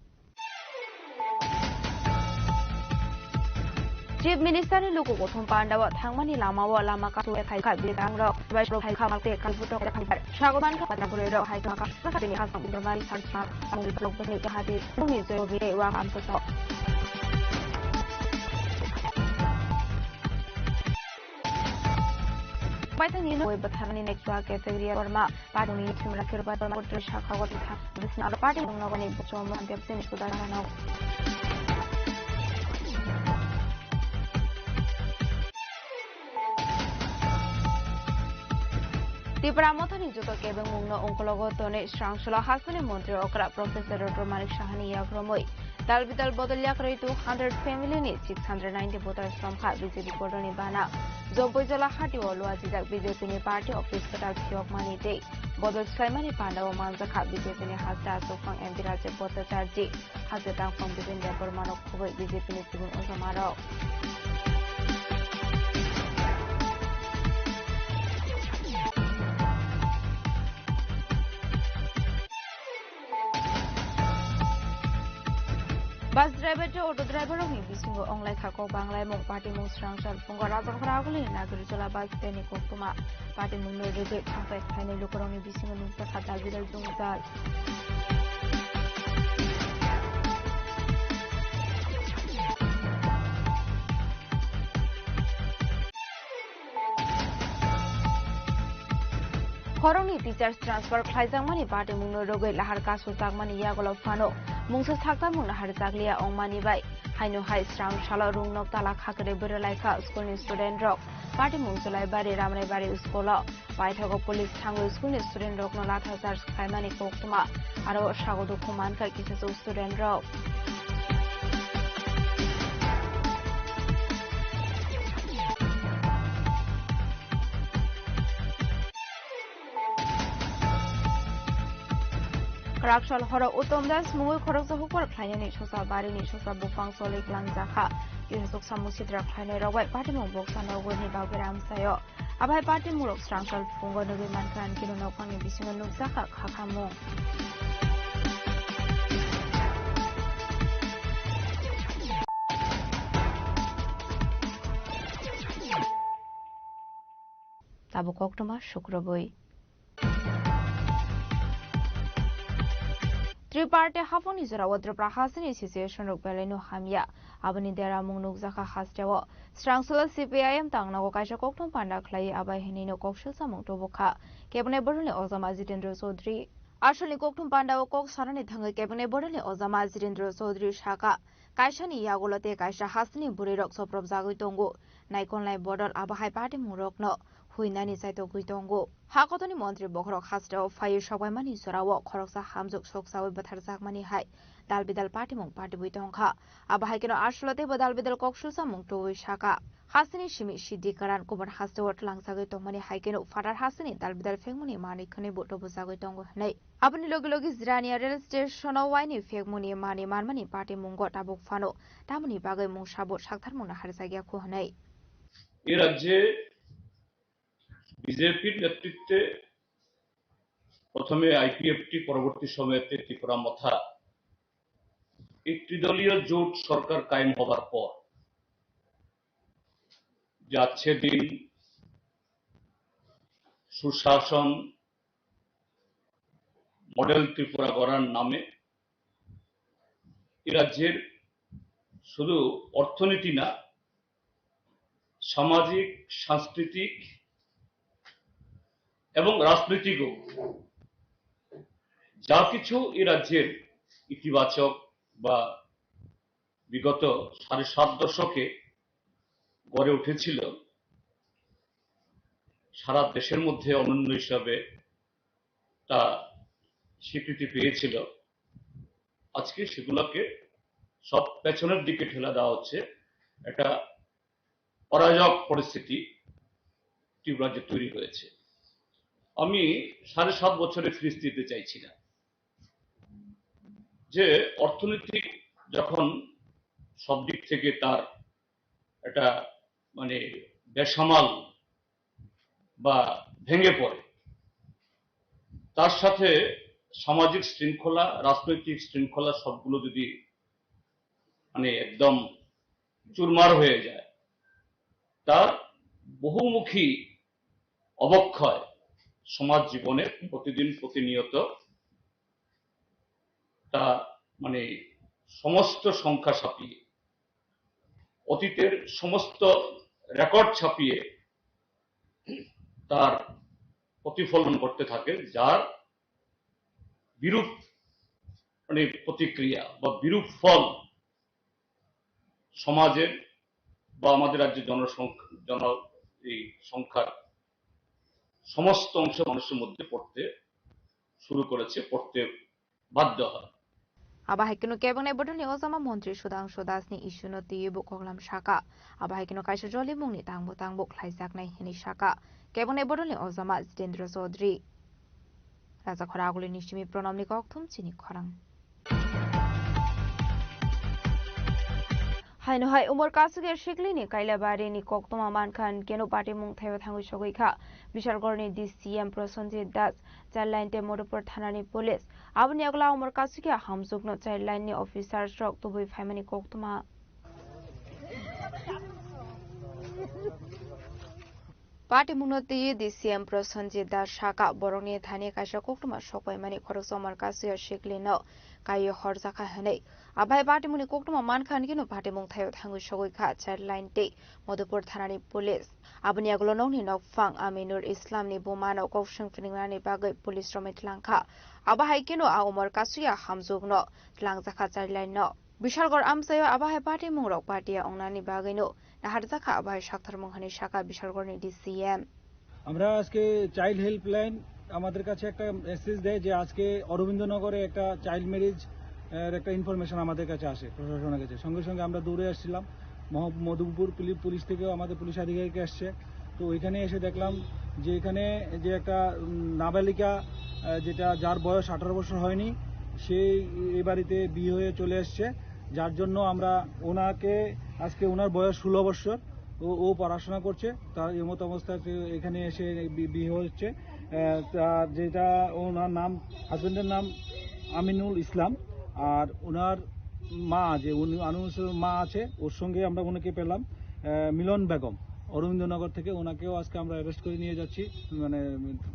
Chief Minister ni luku kuthum pandao thangmani lamao lama kasu khai kha bidangrok bai pro khai kha makte kalbutok khai bar. Sago man kha patra puroi rok hai kha kha kha tini khasang bumrok nari sar sar amung rok bini kahati bumi joyo bini wa am koso. Paithangni noi bwtharni next category Borma party ni thimra kirba Borma kutri sakha gotitha bisna aro party nogoni bochom Mohan Debsini sudar mano. Tipra Mothani joto kebengmungno ongkologo tonwi srangsola hasteni montri okra Professor Doctor Manik Sahani yagromwi dal bidal bodol yakrwi two hundred family ni six hundred ninety voters romkha B J P bodolni bana. Jompui jola hati o luachijak B J P ni party office kwtal phiyokmani tei bodol swlaimani pandao manjakha B J P ni hasta aswkphang M P Rajib Bhattacharjee. Haste tangphang Bipin Debbarmano khobwi B J P ni kubun ojomarok. Bus driver tei auto driver rokni bisingo onglaikha kok banglaimung, patimung srangsa phungo Rajakhor agulini Nagrijola bus stand ni koktwma. Patimungno rwgwi thangpai khlainai lukurokni bisingo nukjakha dal bidal jwngjal. Khoroknwi teachers transfer khlaijakmani patimungno rwgwi lahar kasu jakmani yagulo phano mungsa saktarmung naharjakliya ongmani bai. Haino hai srang salo rung nok tala khakwrwi bwrwlaikha school ni student rok. Patimung Julaibari Ramraibari school o paithago police thangwi school ni student rokno latha charge khlaimani koktwma aro sago dukhu mankha kisa student rok. Kwraksal horo Uttom Das mungwi khoroksa hukbar khlainani sosa barini sosa buphang choli kwlangjakha. Kisa chuksa musitra khlainai rok bai patimung boksa nogwini bagwi ramsaio. Abai patimung rok srangkal phungo nugwi mankha, ani kino nokphangni bisingo nukjakha khakhamung. Tabuk koktwma sukrubwi. Triparty haphangni jorao Tripura hasteni situation rok belaino hamya. Aboni deramung nukjakha hasteo. Srangsola C P I M tangnago kaisa kokthum panda khlaiwi abai hinwino koksil samung tubukha. Kebengni bodolni ojama Jitendra Chaudhary. Asolni kokthum pandao kok sanani thangwi kebengni bodolni ojama Jitendra Chaudhary saka, kaisani yagulo tei kaisa hasteni bwrwirok chopropjagwi tongo. Naikolnai bodol abo hai patimungrokno huinani chaitogwi tongo. Ha kotorni montri bokhorok hasteo phaiwi sokbaimani jorao khoroksa hamjwk soksaui bwtharjakmani hai dalbidal patimung patibwi tongkha. Abo hai kheno asolo teibo dalbidal kok susamung tubui saka. Hasteni simi Siddhi Karan kubun hasteo tlangjagwi tongmani hai kheno phatar hasteni dalbidal phengmani manwi khwnwi bo tubujagwi tongo hwnwi. Aboni logi logi Jirania rail station o waini phekmani mani manmani patimungo tabuk phano tamoni bagwi mungsa bo sakthar mungna harjakya kho hwnwi. এ রাজ্যে বিজেপির নেতৃত্বে প্রথমে আইপিএফটি, পরবর্তী সময়েতে ত্রিপুরা মথা, এই ত্রিদলীয় জোট সরকার কায়েম হবার পর যাচ্ছে দিন সুশাসন, মডেল ত্রিপুরা গড়ার নামে এ রাজ্যের শুধু অর্থনীতি না, সামাজিক, সাংস্কৃতিক এবং রাজনৈতিকও যা কিছু এই রাজ্যের ইতিবাচক বা বিগত সাড়ে সাত দশকে গড়ে উঠেছিল, সারা দেশের মধ্যে অনন্য হিসাবে তা স্বীকৃতি পেয়েছিল। আজকে সেগুলোকে সব পেছনের দিকে ঠেলে দেওয়া হচ্ছে। একটা অরাজক পরিস্থিতি ত্রিপুরাতে তৈরি হয়েছে। আমি সাড়ে সাত বছরে ফিরিস্তি দিতে চাইছি না। যে অর্থনৈতিক যখন সব দিক থেকে তার একটা মানে বেসামাল বা ভেঙে পড়ে, তার সাথে সামাজিক শৃঙ্খলা, রাজনৈতিক শৃঙ্খলা সবগুলো যদি মানে একদম চুরমার হয়ে যায়, তার বহুমুখী অবক্ষয় সমাজ জীবনে প্রতিদিন প্রতিনিয়ত তা মানে সমস্ত সংখ্যা ছাপিয়ে, অতীতের সমস্ত রেকর্ড ছাপিয়ে তার প্রতিফলন ঘটতে থাকে, যার বিরূপ মানে প্রতিক্রিয়া বা বিরূপ ফল সমাজের বা আমাদের রাজ্যের জনসংখ্যা, জন এই সংখ্যার সমস্ত অংশ মানুষের মধ্যে পড়তে শুরু করেছে, পড়তে বাধ্য হয়। Abo hai kheno kebengni bodolni ojama montri Sudhangshu Dasni issue no twiwi bo koklam saka. Abo hai kheno kaisa jolimungni tangbo tangbo khlaijaknai hinwi saka kebengni bodolni ojama Jitendra Chaudhary. Rajakhora Agulini simi Pranamni kokthum chini khorang. Haino hai Umar Kasukya Siklini Kailabari ni koktoma mankha hinkeno patimung thaio thangwi sogwi kha Bishalgarhni D C M Prosenjit Das, Childline tei Madhupur thanani police. Aboni yagulo Umar Kasukya hamjwkno Childline ni officers rok tubui phaimani koktoma. Patimungno twiwi D C M Prosenjit Das saka, borokni thani kaisa koktoma sokpaimani khoroksa Umar Kasukya Siklino kaiwi horjakha hwnwi. Abai patimungni koktoma mankha hinkhe no patimung thaio thangwi sogwi kha Childline tei Madhupur thanani police. Aboni yagulo nokni nokphang Aminul Islamni bumano kokswng phwrwngmani bagwi police romwi tlangkha. Abo hai kheno a Umar Kasukya hamjwkno tlangjakha Childline no. Bishalgarh amchaio abo hai patimungrok patiya wngnani bagwino naharjakha abo hai saktharmung hwnwi sakha Bishalgarhni D C M. আমরা আজকে child helpline, আমাদের কাছে একটা মেসেজ দেয় যে আজকে অরবিন্দনগরে একটা চাইল্ড ম্যারেজ এর একটা ইনফরমেশন আমাদের কাছে আসে প্রশাসনের কাছে। সঙ্গে সঙ্গে আমরা দৌড়ে আসছিলাম। মহ-, মধুপুর পুলি-, পুলিশ থেকেও আমাদের পুলিশ আধিকারিক আসছে। তো ওইখানে এসে দেখলাম যে এখানে যে একটা, উম, নাবালিকা, আহ, যেটা, যার বয়স আঠারো বছর হয়নি, সে এই বাড়িতে বিয়ে হয়ে চলে এসছে, যার জন্য আমরা ওনাকে, আজকে ওনার বয়স ষোলো বছর, ও, ও পড়াশোনা করছে, তার এমত অবস্থায় সে এখানে এসে বি-, বিয়ে হচ্ছে। আহ, তার যেটা, ওনার নাম, হাজবেন্ডের নাম আমিনুল ইসলাম, আর ওনার মা, যে উনি, আমিনুল ইসলামের মা আছে, ওর সঙ্গে আমরা ওনাকে পেলাম, আহ, মিলন বেগম, অরবিন্দনগর থেকে। ওনাকেও আজকে আমরা অ্যারেস্ট করে নিয়ে যাচ্ছি, মানে,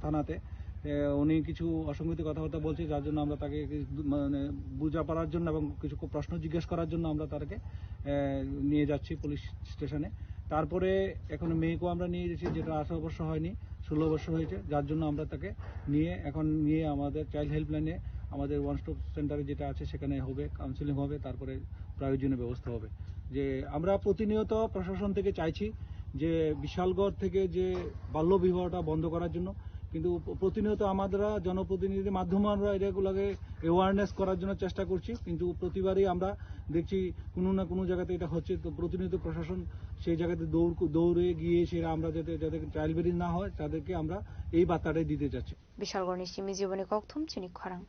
থানাতে। আহ, উনি কিছু অসংগতি কথাবার্তা বলছে, যার জন্য আমরা তাকে কি-, মানে, বোঝাপড়ার জন্য এবং কিছু প্রশ্ন জিজ্ঞেস করার জন্য আমরা তাকে, আহ, নিয়ে যাচ্ছি পুলিশ স্টেশনে। তারপরে এখন মেয়েকেও আমরা নিয়ে যাচ্ছি, যেটা আঠারো বছর হয়নি, ষোলো বছর হয়েছে, যার জন্য আমরা তাকে নিয়ে, এখন নিয়ে আমাদের চাইল্ড হেল্পলাইনে, আমাদের ওয়ান স্টপ সেন্টারে যেটা আছে সেখানে হবে, কাউন্সেলিং হবে, তারপরে প্রয়োজনীয় ব্যবস্থা হবে। যে আমরা প্রতিনিয়ত প্রশাসন থেকে চাইছি যে বিশালগড় থেকে যে বাল্য বিবাহটা বন্ধ করার জন্য, কিন্তু প-, প্রতিনিয়ত আমরা জনপ্রতিনিধিদের মাধ্যমে আমরা এগুলোকে অ্যাওয়ারনেস করার জন্য চেষ্টা করছি, কিন্তু প্রতিবারই আমরা দেখছি কোনো না কোনো জায়গাতে এটা হচ্ছে। তো প্রতিনিয়ত প্রশাসন সেই জায়গাতে দৌড়, দৌড়ে গিয়ে সেটা আমরা যাতে, যাতে চাইল্ড ম্যারেজ না হয়, তাদেরকে আমরা এই বার্তাটাই দিতে চাচ্ছি। Bishalgarhni simi jiboni kokthum chini khorang.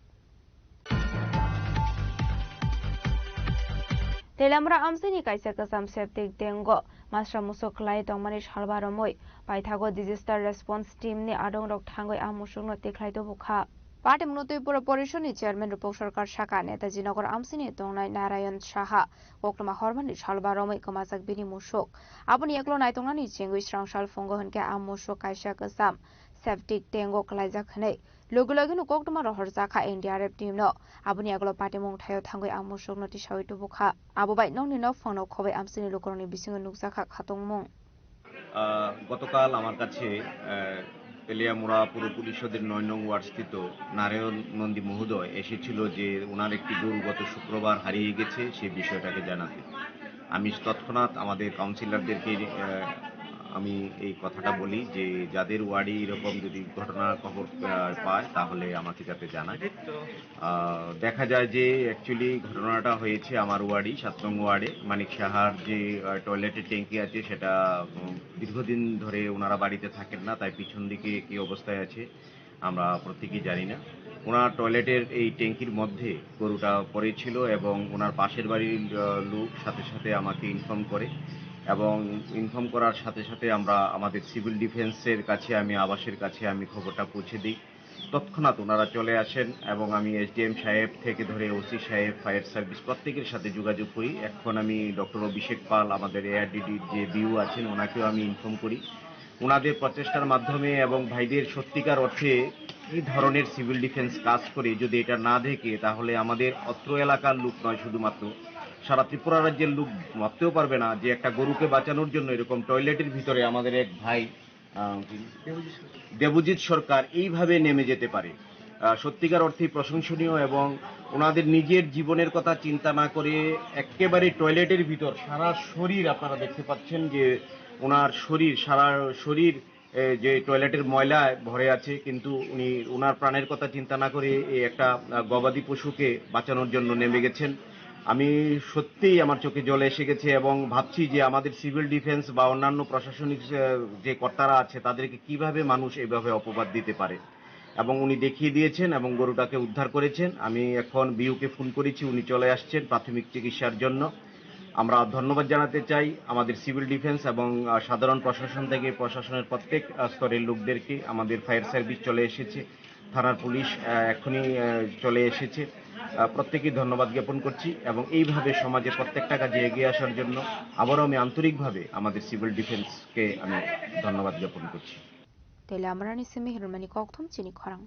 Telamra amchaini kaisa kwcham septic tank o masra musuk khlai tongmani salba romwi paithago disaster response team ni adongrok thangwi a musukno tikhlai tubukha. Patimungno Tripura Porishadni chairman Rupak Sarkar saka Netaji Nagar amchaini tongnai Narayan Saha koktwma hormani salba romwi kwmajak bini musuk. Aboni yagulo naitongnani chengwi srangsal phungo hwnkhe a musuk kaisa kwcham septic tank o kwlaijak hwnwi. Logi logino koktwma rohorjakha N D R F team no. Aboni yagulo patimung thaio thangwi a musukno tisawi tubukha. Abo bai nokni nokphangno khobai amchaini lukurokni bisingo nukjakha khatungmung. আহ, গতকাল আমার কাছে, আহ, তেলিয়ামুড়া পৌর পরিষদের নয় নং ওয়ার্ড স্থিত নারায়ণ নন্দী মহোদয় এসেছিল যে ওনার একটি গরু গত শুক্রবার হারিয়ে গেছে, সেই বিষয়টাকে জানাতে। আমি তৎক্ষণাৎ আমাদের কাউন্সিলরদেরকে, আহ, আমি এই কথাটা বলি যে যাদের ওয়ার্ডে এরকম যদি ঘটনার খবর, আহ, পায়, তাহলে আমাকে যাতে জানায়। আহ, দেখা যায় যে অ্যাকচুয়ালি ঘটনাটা হয়েছে আমার ওয়ার্ডেই, সাত নং ওয়ার্ডে। মানিক সাহার যে, আহ, টয়লেটের ট্যাঙ্কি আছে, সেটা, উম, দীর্ঘদিন ধরে ওনারা বাড়িতে থাকেন না, তাই পিছন দিকে কি অবস্থায় আছে আমরা প্রত্যেকেই জানি না। ওনার টয়লেটের এই ট্যাঙ্কির মধ্যে গরুটা পড়েছিল এবং ওনার পাশের বাড়ির, আহ, লোক সাথে সাথে আমাকে ইনফর্ম করে এবং ইনফর্ম করার সাথে সাথে আমরা আমাদের সিভিল ডিফেন্সের কাছে, আমি আবাসের কাছে আমি খবরটা পৌঁছে দিই। তৎক্ষণাৎ ওনারা চলে আসেন এবং আমি এসডিএম সাহেব থেকে ধরে ওসি সাহেব, ফায়ার সার্ভিস প্রত্যেকের সাথে যোগাযোগ করি। এখন আমি ডক্টর অভিষেক পাল, আমাদের এআরডিডির যে বিও আছেন, ওনাকেও আমি ইনফর্ম করি। ওনাদের প্রচেষ্টার মাধ্যমে এবং ভাইদের সত্যিকার অর্থে এই ধরনের সিভিল ডিফেন্স কাজ করে যদি এটা না দেখে, তাহলে আমাদের অত্র এলাকার লোক নয়, শুধুমাত্র সারা ত্রিপুরা রাজ্যের লোক ভাবতেও পারবে না যে একটা গরুকে বাঁচানোর জন্য এরকম টয়লেটের ভিতরে আমাদের এক ভাই, আহ, দেবজিৎ সরকার এইভাবে নেমে যেতে পারে। আহ, সত্যিকার অর্থেই প্রশংসনীয় এবং ওনাদের নিজের জীবনের কথা চিন্তা না করে একেবারে টয়লেটের ভিতর সারা শরীর, আপনারা দেখতে পাচ্ছেন যে ওনার শরীর, সারা শরীর, এ, যে টয়লেটের ময়লায় ভরে আছে, কিন্তু উনি ওনার প্রাণের কথা চিন্তা না করে এই একটা, আহ, গবাদি পশুকে বাঁচানোর জন্য নেমে গেছেন। আমি সত্যিই আমার চোখে জল এসে গেছে এবং ভাবছি যে আমাদের সিভিল ডিফেন্স বা অন্যান্য প্রশাসনিক, আহ, যে কর্তারা আছে, তাদেরকে কিভাবে মানুষ এভাবে অপবাদ দিতে পারে। এবং উনি দেখিয়ে দিয়েছেন এবং গরুটাকে উদ্ধার করেছেন। আমি এখন বিউকে ফোন করেছি, উনি চলে আসছেন প্রাথমিক চিকিৎসার জন্য। আমরা ধন্যবাদ জানাতে চাই আমাদের সিভিল ডিফেন্স এবং, আহ, সাধারণ প্রশাসন থেকে প্রশাসনের প্রত্যেক, আহ, স্তরের লোকদেরকে। আমাদের ফায়ার সার্ভিস চলে এসেছে, থানার পুলিশ, আহ, এখনই, আহ, চলে এসেছে। আহ, প্রত্যেকেই ধন্যবাদ জ্ঞাপন করছি এবং এইভাবে সমাজে প্রত্যেকটা কাজে এগিয়ে আসার জন্য আবারও আমি আন্তরিকভাবে আমাদের সিভিল ডিফেন্সকে আমি ধন্যবাদ জ্ঞাপন করছি। Tele Amrani simi hirmani kokthum chini khorang.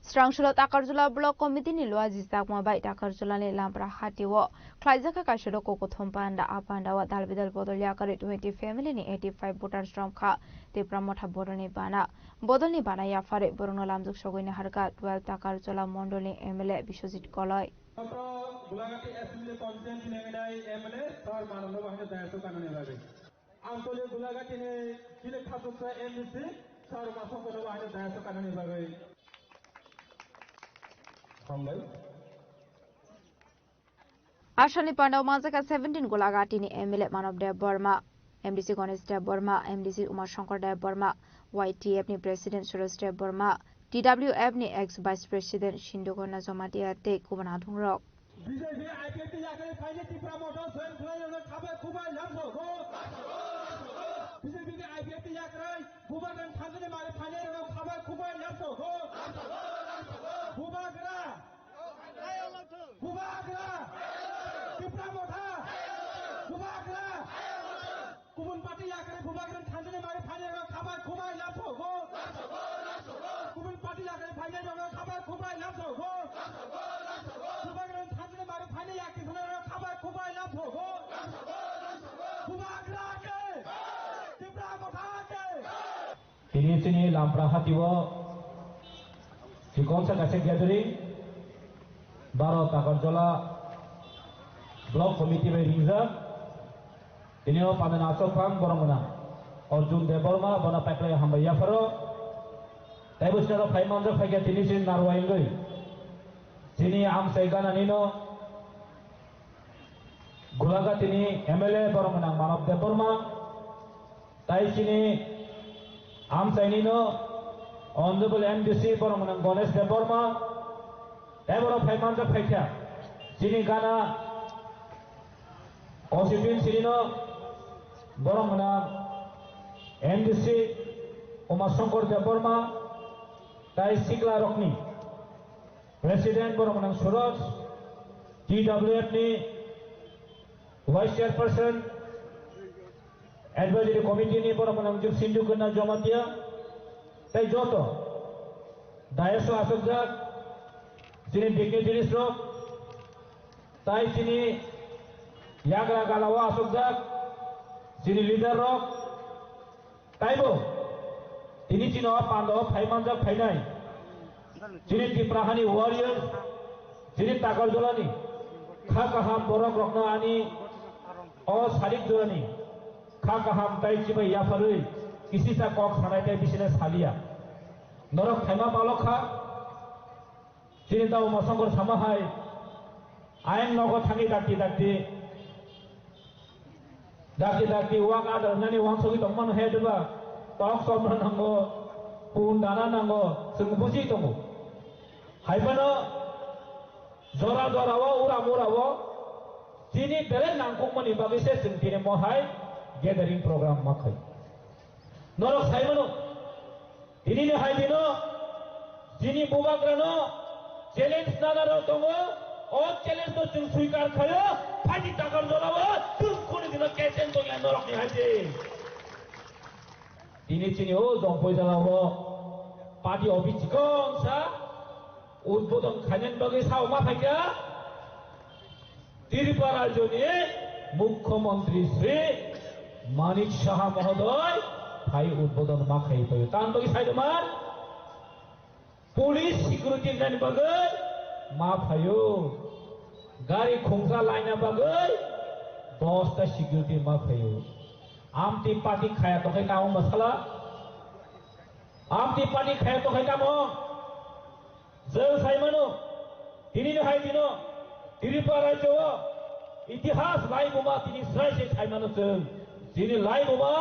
Srangsulo Takarjula Block Committee ni luaji chakma bai Takarjula ni Lampra hati o khlaijak kha kaisa rok kukuthum panda. A panda o dal bidal bodol yakarwi twenty family ni eighty five voters romkha Tipra Motha bodol ni bana. Bodol ni bana yaphari borokno lamjak sogwi naharkha twelve Takarjula mondol ni M L A Biswajit Koloi. Gulagati Assembly Constituency ni M L A sir manamno bahai dayaswk kanani bagwi. Anchalik Gulagati ni chini khachuksa M D C sir masongkono bahai dayaswk kanani bagwi. Hambai. Asani pandao manjaka seventeen Gulagati ni M L A Manob Deb Borma, M D C Ganesh Deb Borma, M D C Uma Shankar Deb Borma, Y T F ni President Suresh Deb Borma, T W F ni ex Vice President Sindhu Kanya Jamatia tei kubun adhungrok. B J P I P F T yakarwi phaini Tipra Motha join khlairokno khabai khubai lamsao go. B J P ni I P F T yakarwi Bubagra thangjani mari phainairokno khabai khubai lamsao go. Bubagra! Bubagra! Tipra Motha! Bubagra! Kubun party yakarwi Bubagra thangjani mari phainairokno khabai khubai lamsao go. Kubun party yakarwi phainairokno khabai khubai lamsao go. Bubagra thangjani mari phainai yakti thanairokno khabai khubai lamsao go. Bubagra ke! Tipra Motha ke! Tini chini Lampra hati o chikonsa kaisa gathering, Baro Takarjala Block Committee bai ringjak. Tini o pandani achuk phang borok gwnang Arjun Debbarma, bono paiklai hambai yapharo. Tei bwskango phai manjak phaikha tini chini narwai wngwi. Chini amchai ganani no Gulagati ni M L A borok gwnang Manob Debbarma. Tai chini amchaini no Honorable M D C borok gwnang Ganesh Debbarma. Tai borok phai manjak phaikha. Chini gana constituency ni no borok gwnang M D C Uma Shankar Debbarma. Tai sikla rokni President borok gwnang Suraj, T W F ni Vice Chairperson, Advisory Committee ni borok gwnang Sindhu Kanya Jamatia, tai joto dais o achukjak chini dignitaries rok, tai chini Yagra gala o asokjak chini leader rok taibo tini chini o panda o phai manjak phainai chini Tipra hani warrior chini Takarjolani kha kaham borok rokno ani o sarik jorani kha kaham tai chibai yapharwi kisisa kok sanai tai bisina saliya norok phaima balok kha. Chini tau mosongkor sama hai, ayang nogo thangwi dakti dakti, dakti dakti wak adar nani wansogwi tongmano he diba, tok somra nango, pun dana nango, chwng buji tongo. Haibano jora jora o, uram ura o, chini belai nangkukmani bagwi se chwng tini mo hai gathering program ma khai. Norok sai mano, tinini hai dino, chini bubagrano challenge nana rok tongo, o challenge no chwng swikar khayo, phaidi Takarjolao, chwng khuni dino captain tongya norokni hai di. Tini chini o Jongpoi jala o party office chikon sa udbodon khainani bagwi sao ma phaikha. Tripura rajyoni Mukhyamantri Shri Manik Saha mohodoy phai udbodon ma khai phaio. Tamni bagwi sai rwma police security nani bagwi ma phaio. Gari khungsa laina bagwi dosta security ma phaio. Amtwi party khaya tokhai tamo masala? Amtwi party khaya tokhai tamo? Chwng sai mano, tinini hai dino Tripura rajyo o itihas laibuma tini srai se sai mano chwng. Chini laibuma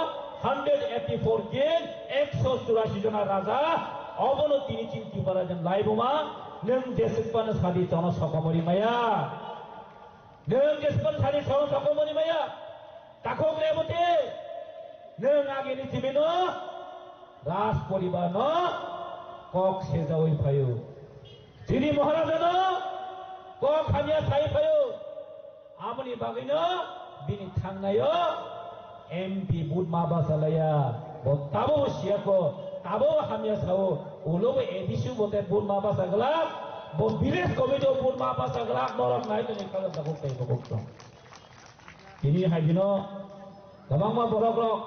hundred eighty four king, ekso churasi jona raja, obono tini chini Tripura rajyoni laibuma, nwng jeswk phano sadi chono sokomori maya. Nwng jeswk phano sadi chono sokomori maya. Takhuk Reboti, nwng agini jibino Raj poribar no kok sejawi phaio. Chini Maharaja no kok hamya sai phaio. Amoni bagwi no bini thangnaio M P vote ma bachalaiya. Bo tabo bo siyako, tabo bo hamya sao. Ulo bo A D C bo te vote ma bacha glak, bo village committee o vote ma bacha glak, norok nai tongwi kha jagok tei bokok tong. Tini hai dino kwbangma borok rok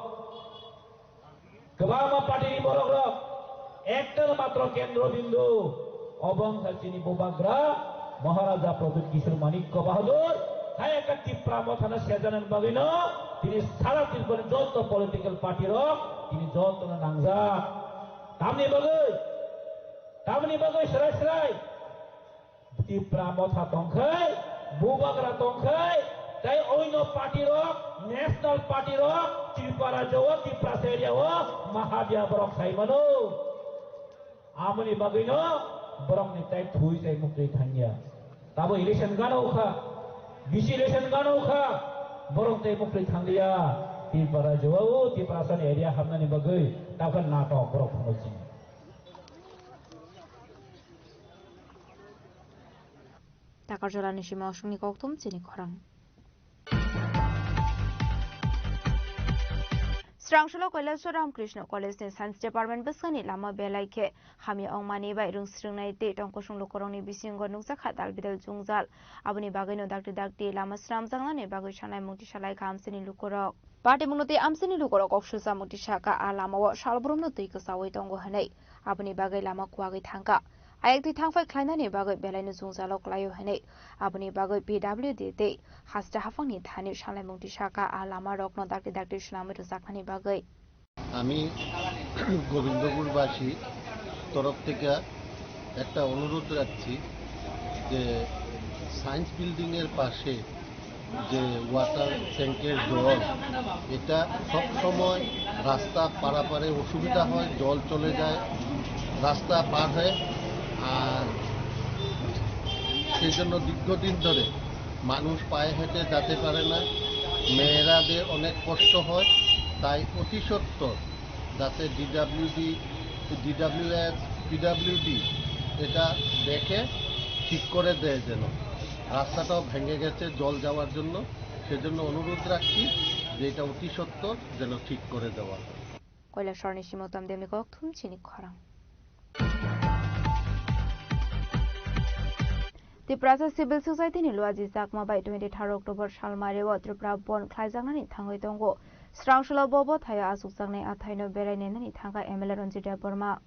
Kwbangma party ni borok rok, ekta matro kendro bindu, obo wngkha chini bubagra Maharaja Pradyut Kishore Manikya Bahadur, hai ekta Tipra Motha no sejanani bagwi no, tini sara Tripura ni joto political party rok, tini joto no nangjak. Tamni bagwi, tamni bagwi srai srai. Tipra Motha tongkhai, Bubagra tongkhai, tei oino party rok, national party rok, Tripura rajyo o, Tiprasa area o, mahadia borok sai mano. Amoni bagwino borokni tai thui tai muktwi thangya. Tabo election gana ukha, bisi election gana ukha, borok tai muktwi thangya. Tripura rajyo o, Tiprasa ni area hamnani bagwi, tabukhe natok borok phano chini. Takarjolani simi osongni kokthum chini khorang. Srangsola Kailasor Ramakrishna College ni Science Department bwskangni lama belai khe hamya wngmani bai rwng swrwngnai tei tongkosong lukurokni bisingo nukjakha dal bidal jwngjal. Aboni bagwino dakti dakti lama swnamjaknani bagwi sanai mungti salai kha amchaini lukurok. Patimungno tei amchaini lukurok kok sujak mungti saka a lamao salbrumno twi kwchaui tongo hwnwi. Aboni bagwi lama kuwagwi thangkha. Ayakti thangphai khlainani bagwi belaino jwngjalo klaio hwnwi. Aboni bagwi P W D tei hasta haphangni thani sanai mungti saka a lamarokno dakti dakti swnamwi rwjaknani bagwi. আমি গোবিন্দপুরবাসী তরফ থেকে একটা অনুরোধ রাখছি যে সায়েন্স বিল্ডিংয়ের পাশে যে ওয়াটার ট্যাঙ্কের জল, এটা সব সময় রাস্তা পারাপারে অসুবিধা হয়, জল চলে যায়, রাস্তা পার হয়। আর সেই জন্য দীর্ঘদিন ধরে মানুষ পায়ে হেঁটে যেতে পারে না, মেয়েরাদের অনেক কষ্ট হয়। তাই অতি সত্বর যাতে D W D, D W S, P W D এটা দেখে ঠিক করে দেয় যেন। রাস্তাটাও ভেঙে গেছে জল যাওয়ার জন্য, সেজন্য অনুরোধ রাখছি যে এটা অতি সত্বর যেন ঠিক করে দেওয়া হয়। Kailasorni simi Uttam Demni kokthum chini khorang. Tiprasa Civil Society ni luaji chakma bai twenty third October salmari o Tripura bon khlaijaknani thangwi tongo. Srangsola bobo thaio achukjaknai athaino berai nainani thangkha M L A Ranjit Debbarma.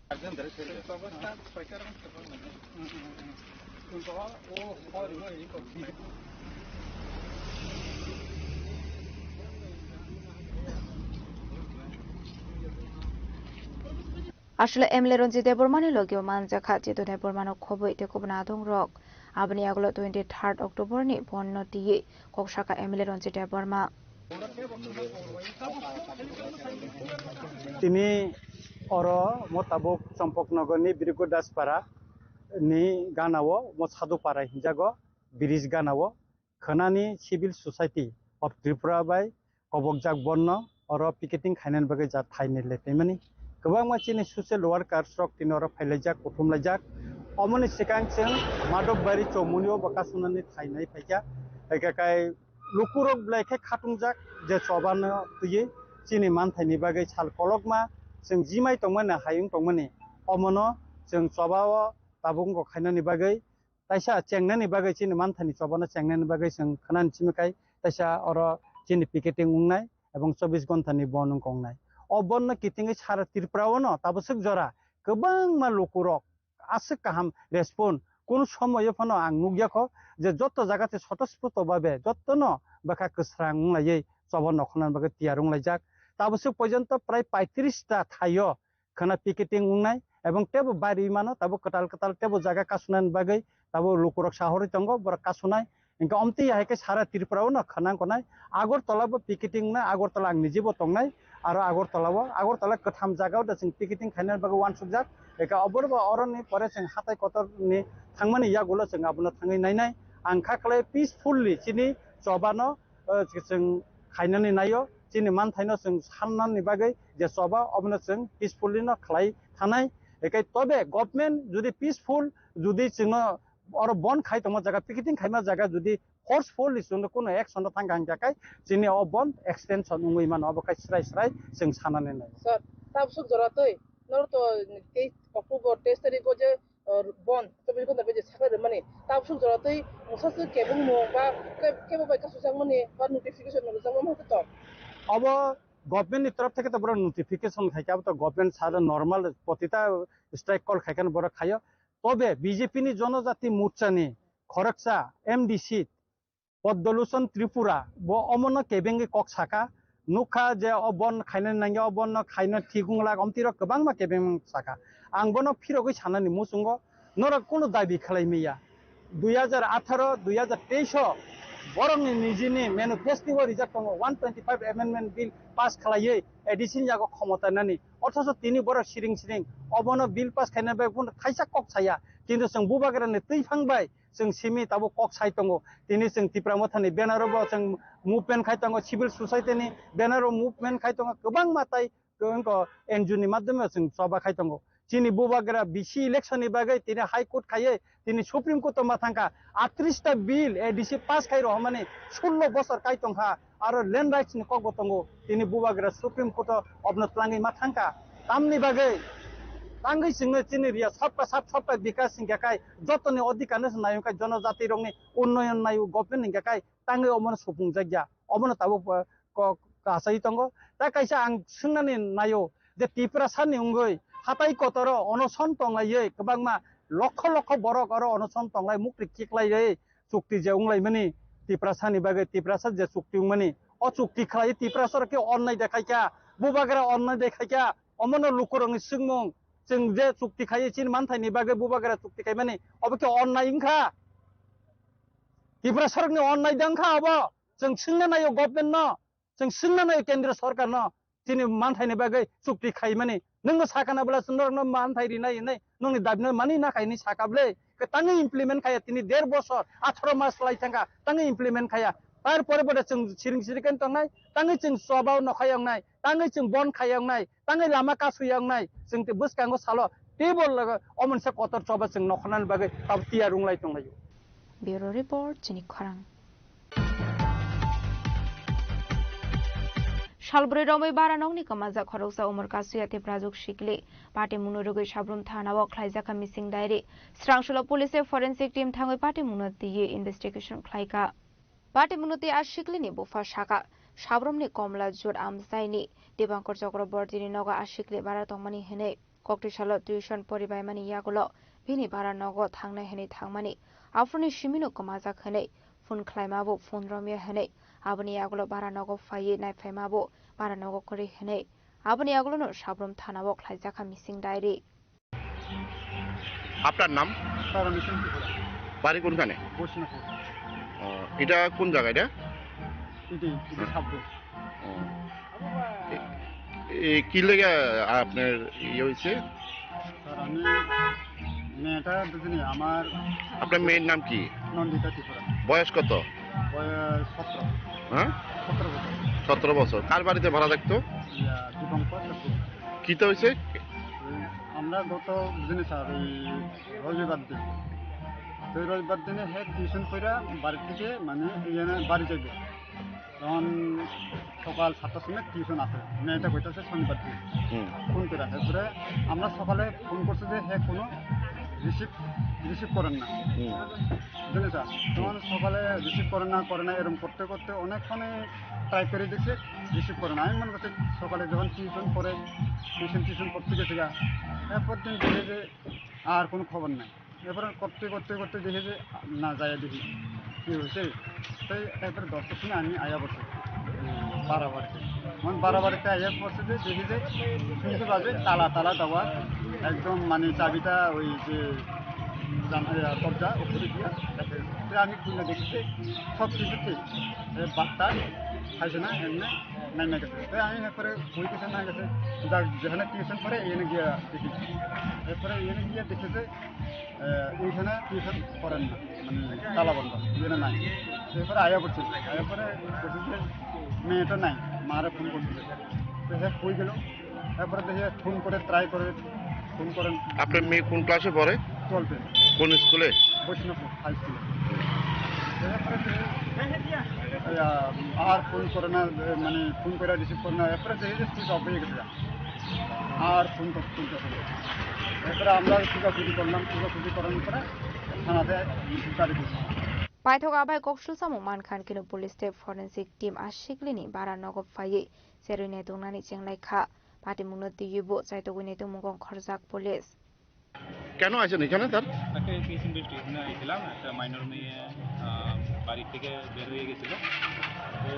Aswla M L A Ranjit Debbarmani logio manjakha Chetu Debbarmano khobwi tei kubun adongrok. Aboni yagulo twenty third October ni bonno twiwi kok sakha M L A Ranjit Debbarma. Tini oro mo tabuk Champaknagar ni Birigo Daspara ni gana o mo Sadhupara hinjago, bridge gana o khwnani Civil Society of Tripura bai kobokjak bonno oro picketing khainani bagwi ja thaini lepaimani. Kwbangma chini social workers rok tini oro phailaijak, kuthumlaijak. Omoni swkang chwng Madhobari Chomoni o bo kasumnani thainai phaikha. Haikhe kai lukurok belai khe khatungjak je chobano twiwi chini manthaini bagwi sal kolokma chwng jimai tongmani, hayung tongmani. Omono chwng choba o tabuk wngkok khainani bagwi taisa chengnani bagwi, chini manthani chobano chengnani bagwi chwng khwnani simi kai taisa oro chini picketing wngnai ebong chobbish ghontani bon wngkha wngnai. O bonno kitingwi sara Tripura ono tabaswk jora kwbangma lukurok aswk kaham respond, kunu somoyo phano ang nukya kho je joto jaga tei sotosputo babe jotono bwkha kwsrang wnglaiwi choba nokhorna bagwi tiyar wnglaijak. Tabaswk porjonto prai paitris ta thaio khwna picketing wngnai, ebong tebo bari mano, tabo kwtal kwtal tebo jaga kasunani bagwi tabo lukurok sahorwi tongo, borok kasunai. Hingke omtwi hai khe sara Tripura o no khwnang konai. Agartala bo picketing wngnai, Agartala ang niji bo tongnai, aro Agartala o, Agartala kwtham jaga o da chwng picketing khainani bagwi uansukjak. Eka obo bo oroni pore chwng hatai kotor ni thangmani yagulo chwng abono thangwi nainai. Ang kha khlai peacefully chini choba no o, chwng khainani naio, chini manthaino chwng sannani bagwi je choba, obono chwng peacefully no khlai thanai. Ekai tobe government jodi peaceful, jodi chwngno oro bon khai tongma jaga, picketing khaima jaga jodi forcefully chwngno kuno action no thangkha hingkha khai chini o bon extension wngwi mano, obo khai srai srai chwng sanani naio. Sir, tabsuk jora twi, noro to tei October teis tarikh o je o, bon, chobbish ghonta bai je sakhlai rwmani, tabsuk jora twi mungsa se kebengmung ba ke-, kebo bai kasu jakmani ba notification no rwjakmani hwnkhe to. Obo government ni torof theke to boro notification khai khe abo to government sade normal protita strike call khai khe boro khaio. Tobe B J P ni Jonojati Morcha ni khoroksa M D C Podolution Tripura bo omono kebengwi kok saka, nukha je o bon khainani nangya, o bonno khaina thik wng lak, omtwi rok kwbangma kebeng saka. Ang bono phirogwi sanani muchungo, norok kunu dabi khlai maya. Dui hajar atharo, dui hajar teis o borokni nijini manifesto o rijak tongo, one twenty five amendment bill pass khlaiwi A D C ni yago khomota nani. Othocho tini borok siring siring obono bill pass khaina bai bono thaisa kok saya, kintu chwng bubagrani twiphang bai chwng simi tabuk kok sai tongo. Tini chwng Tipra Mothani banner o bo chwng movement khai tongo, civil society ni banner o movement khai tongo, kwbangma tai wngkha N G O ni madhyome chwng choba khai tongo. Chini bubagra B C election ni bagwi tini High Court khaiwi tini Supreme Court o ma thangkha. Atris ta bill A D C pass khai rohormani sullo bosor kai tongkha. Aro land rights ni kok bo tongo. Tini bubagra Supreme Court o obno twlangwi ma thangkha. Tamni bagwi tangwi chwngno chini riya sabka sab sabka bikas hingkha khai jotoni odhikar no se naiyo khai, jonojati rokni unnoyon naiyo, government hingkha khai tangwi omono supung jakya. Omono tabuk, eh, kok kasai tongo. Ta kaisa ang swngnani naio je Tiprasa ni wngwi hatai kotoro onoson tonglaiwi kwbangma lokho lokho borok oro onoson tonglai mukti khiklaiwi chukti je wnglaimani, Tiprasani bagwi Tiprasa je chukti wngmani, o chukti khlai Tiprasa rok khe onnai de khaikha, bubagra onnai de khaikha, omono lukurokni swngmung, chwng je chukti khaiwi chini manthaini bagwi bubagra chukti khaimani, obo khe onnai wngkha? Tiprasa rokni onnai de wngkha obo? Chwng swngna naio government no. Chwng swngna nai Kendra Sorkar no, chini manthaini bagwi chukti khaimani. Nwngno sakana bwla chwng norokno manthai rinai hinwi nwngni dabi no mani na khaini saka bwle. Kwtangwi implement khaiya tini der bosor, atharo mas lai thangkha, tangwi implement khaiya. Tar pore bo de chwng siring siring khe tongnai, tangwi chwng choba o nokhai wngnai, tangwi chwng bon khaiya wngnai, tangwi lama kasui wngnai, chwng tei bwskango salo tei bo logo o monsa kotor choba chwng nokhornani bagwi tabuk tiyar wnglai tonglaio. Bureau Report, chini khorang. Salbrwi romwi bara nokni kwmajak khoroksa Umar Kasuya tei Prajuk Sikli. Patimungno rwgwi Sabrum thanao khlaijakha missing diary. Srangsulo police forensic team thangwi patimungno twiwi investigation khlaikha. Patimungno twi a siklini bupha sakha, Sabrumni Komla Jur amchaini Dibankor Chakrabortini nogo a sikli bara tongmani hwnwi. Koktwi salo tuition poribaimani yagulo bini bara nogo thangnai hwnwi thangmani, aphuruni simino kwmajak hwnwi phone khlaimabo phone romya hwnwi, aboni yagulo bara nogo phaiwi naiphaimabo bara nogo kwrwi hwnwi, aboni yagulono Sabrum thanao khlaijakha missing diary. আপনার নাম? তারা মিশন ত্রিপুরা বাড়ি কোনখানে? বৈষ্ণবপুর। ও, এটা কোন জায়গা এটা? এটাই এটা সাবরুম। ও। এ- এ, কি লেগে আপনার ইয়ে হয়েছে? স্যার, আমি মেয়েটা বুঝিনি, আমার আপনার মেয়ের নাম কি? নন্দিতা ত্রিপুরা। বয়স কত? বয়স সতেরো। হ্যাঁ, সতেরো বছর। সতেরো বছর। কার বাড়িতে ভাড়া থাকতো? ইয়া, দীপঙ্কর ঠাকুর। কিতা হয়েছে? ওই আমরা গত বুঝিনি স্যার, ওই রবিবার দিন, তো ওই রবিবার দিনে হে টিউশন করে বাড়ি থেকে মানে এখানে বাড়ি যাইবে। তখন সকাল সাতটার সময় টিউশন আছে, মেয়েটা কইতাছে শনিবার দিন। হুম। ফোন করে, এরপরে আমরা সকালে ফোন করছে যে হে কোনো রিসিভ রিসিভ করেন না। হুম। বুঝলেন স্যার? তখন সকালে রিসিভ করে না করে না, এরকম করতে করতে অনেকক্ষণে ট্রাই করে দেখছে, রিসিভ করে না। আমি মনে করছি সকালে যখন টিউশন পড়ে, টিউশন টিউশন করতে গেছে গা, এরপর দিন দেখে যে আর কোনো খবর নাই। এরপরে করতে করতে করতে দেখে যে না যায়, দেখি কী হয়েছে। তাই এরপরে দশটার সময় আমি আয়া পড়ছি, উম, বারো বাড়িতে। মানে বারো বাড়িতে আয়া পড়ছে যে দেখি যে শুনতে পাবে তালা তালা দেওয়া, একদম মানে চাবিটা ওই যে জান- ইয়া, দরজা উপরে দিয়ে রাখে। তো আমি খুলে দেখছি সব কিছুতে এ বার্তা খাইছে না, এমনি নাই না গেছে। তো আমি এরপরে ওই কিছু না গেছে, যাক যেখানে টিউশন পড়ে এখানে গিয়ে দেখি। এরপরে এখানে গিয়ে দেখি যে এ, এইখানে টিউশন করেন না, মানে তালা বন্ধ, এখানে নাই। এরপরে আয়া পড়ছে, আয়া পরে বলছে যে মেয়েটা নাই, মারে ফোন করছে। তো হে কই গেল? এরপরে দেখে ফোন করে ট্রাই করে, ফোন করেন আপনার মেয়ে কোন ক্লাসে পড়ে? টুয়েলভে, কোন স্কুলে? বৈষ্ণবপুর হাই স্কুলে। এরপরে যে, ইয়া, আর ফোন করে না, মানে ফোন করে রিসিভ করে না, এরপরে দেখি যে সুইচ অফ হয়ে গেছে। আর ফোন করতে ফোন করতে এরপরে আমরা খোঁজাখুঁজি করলাম, খোঁজাখুঁজি করার পরে থানাতে গাড়ি দিচ্ছি। Paithok abai kok sulsamung mankha kino police tei forensic team a siklini bara nogo phaiwi cherwi naitongnani chenglaikha. Patimungno twiwi bo chaitogwi naitongmungo khorjak police. কেন আছেন এখানে স্যার? একটা কেস ইনভেস্টিগেশনে আইছিলাম, একটা মাইনর মেয়ে আহ, বাড়ি থেকে বের হয়ে গেছিল। তো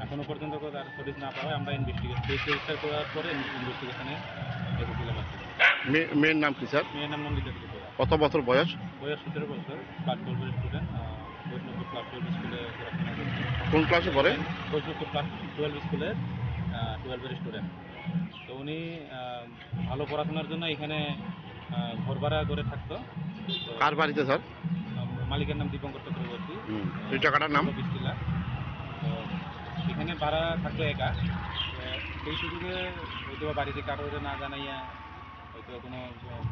এখনো পর্যন্ত কেউ তার হদিস না পাওয়ায় আমরা ইনভেস্টিগেশন, কেস রেজিস্টার করার পরে ইনভেস্টিগেশনে এসেছিলাম আর কি। মেয়ে- মেয়ের নাম কি স্যার? মেয়ের নাম নন্দিতা ত্রিপুরা। কত বছর বয়স? বয়স সতেরো বছর, ক্লাস টুয়েলভের স্টুডেন্ট। বৈষ্ণবপুর ক্লাস টুয়েলভ স্কুলে পড়াশোনা করছে। কোন ক্লাসে পড়ে? বৈষ্ণবপুর ক্লাস টুয়েলভ স্কুলের টুয়েলভের স্টুডেন্ট। তো উনি আহ, ভালো পড়াশোনার জন্য এখানে আহ, ঘর ভাড়া করে থাকতো। তো কার বাড়িতে স্যার? আহ, মালিকের নাম দীপঙ্কর চক্রবর্তী। হুম। এই জায়গাটার নাম? বিশ টিলা। তো এখানে ভাড়া থাকতো একা। তো সেই সুযোগে হয়তো বা বাড়িতে কারোর না জানাইয়া হয়তো কোনো আহ,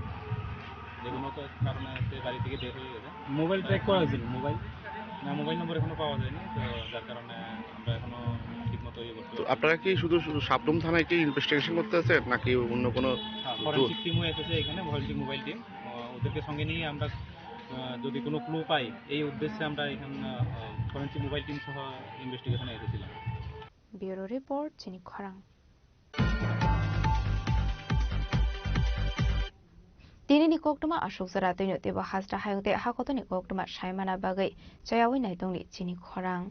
যে কোনো তো কারণে সে বাড়ি থেকে বের হয়ে গেছে। মোবাইল ট্র্যাক করা হয়েছিল, মোবাইল? না, মোবাইল নম্বর এখনো পাওয়া যায়নি, তো যার কারণে আমরা এখনো ঠিকমতো ইয়ে করতে তো আপনারা কি শুধু শুধু সাবরুম থানায় কি ইনভেস্টিগেশন করতে আছেন নাকি অন্য কোনো হ্যাঁ, ফরেন্সিক টিমও এসেছে এখানে, ফরেন্সিক মোবাইল টিম। আহ, ওদেরকে সঙ্গে নিয়ে আমরা আহ, যদি কোনো ক্লু পাই, এই উদ্দেশ্যে আমরা এখানে ফরেন্সিক মোবাইল টিম সহ ইনভেস্টিগেশনে এসেছিলাম। Bureau Report, Chini Khorang. Tinini koktwma aswk jora twino teibo hasta hayung tei hakotoni koktwma saimana bagwi chayawi naitongni Chini Khorang.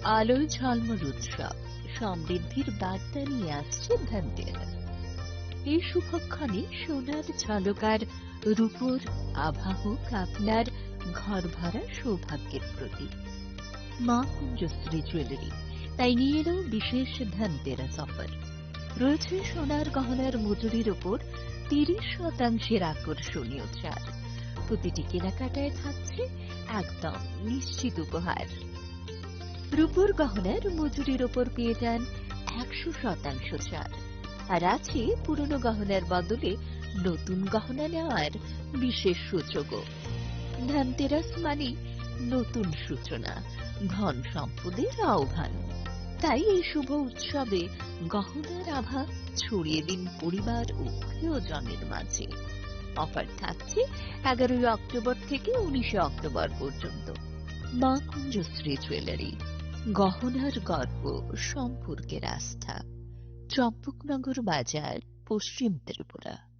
আলোয় ঝলমল উৎসব, সমৃদ্ধির বার্তা নিয়ে আসছে ধনতেরাস। এই শুভক্ষণে সোনার ঝলকার রূপোর আভা হোক আপনার ঘর ভরা সৌভাগ্যের প্রতীক। মা কুঞ্জশ্রী জুয়েলারি তাই নিয়ে এলো বিশেষ ধনতেরাস অফার। রয়েছে সোনার গহনার মজুরির ওপর তিরিশ শতাংশের আকর্ষণীয় ছাড়। প্রতিটি কেনাকাটায় থাকছে একদম নিশ্চিত উপহার। রূপোর গহনার মজুরির ওপর পেয়ে যান একশো শতাংশ ছাড়। আর আছে পুরনো গহনার বদলে নতুন গহনা নেওয়ার বিশেষ সুযোগও। ধনতেরাস মানে নতুন সূচনা, ধন সম্পদের আহ্বান। তাই এই শুভ উৎসবে গহনার আভা ছড়িয়ে দিন পরিবার ও প্রিয়জনের মাঝে। অফার থাকছে এগারোই অক্টোবর থেকে উনিশে অক্টোবর পর্যন্ত। মা কুঞ্জশ্রী জুয়েলারি, গহনার গর্ব, সম্পর্কের আস্থা। চম্পকনগর বাজার, পশ্চিম ত্রিপুরা।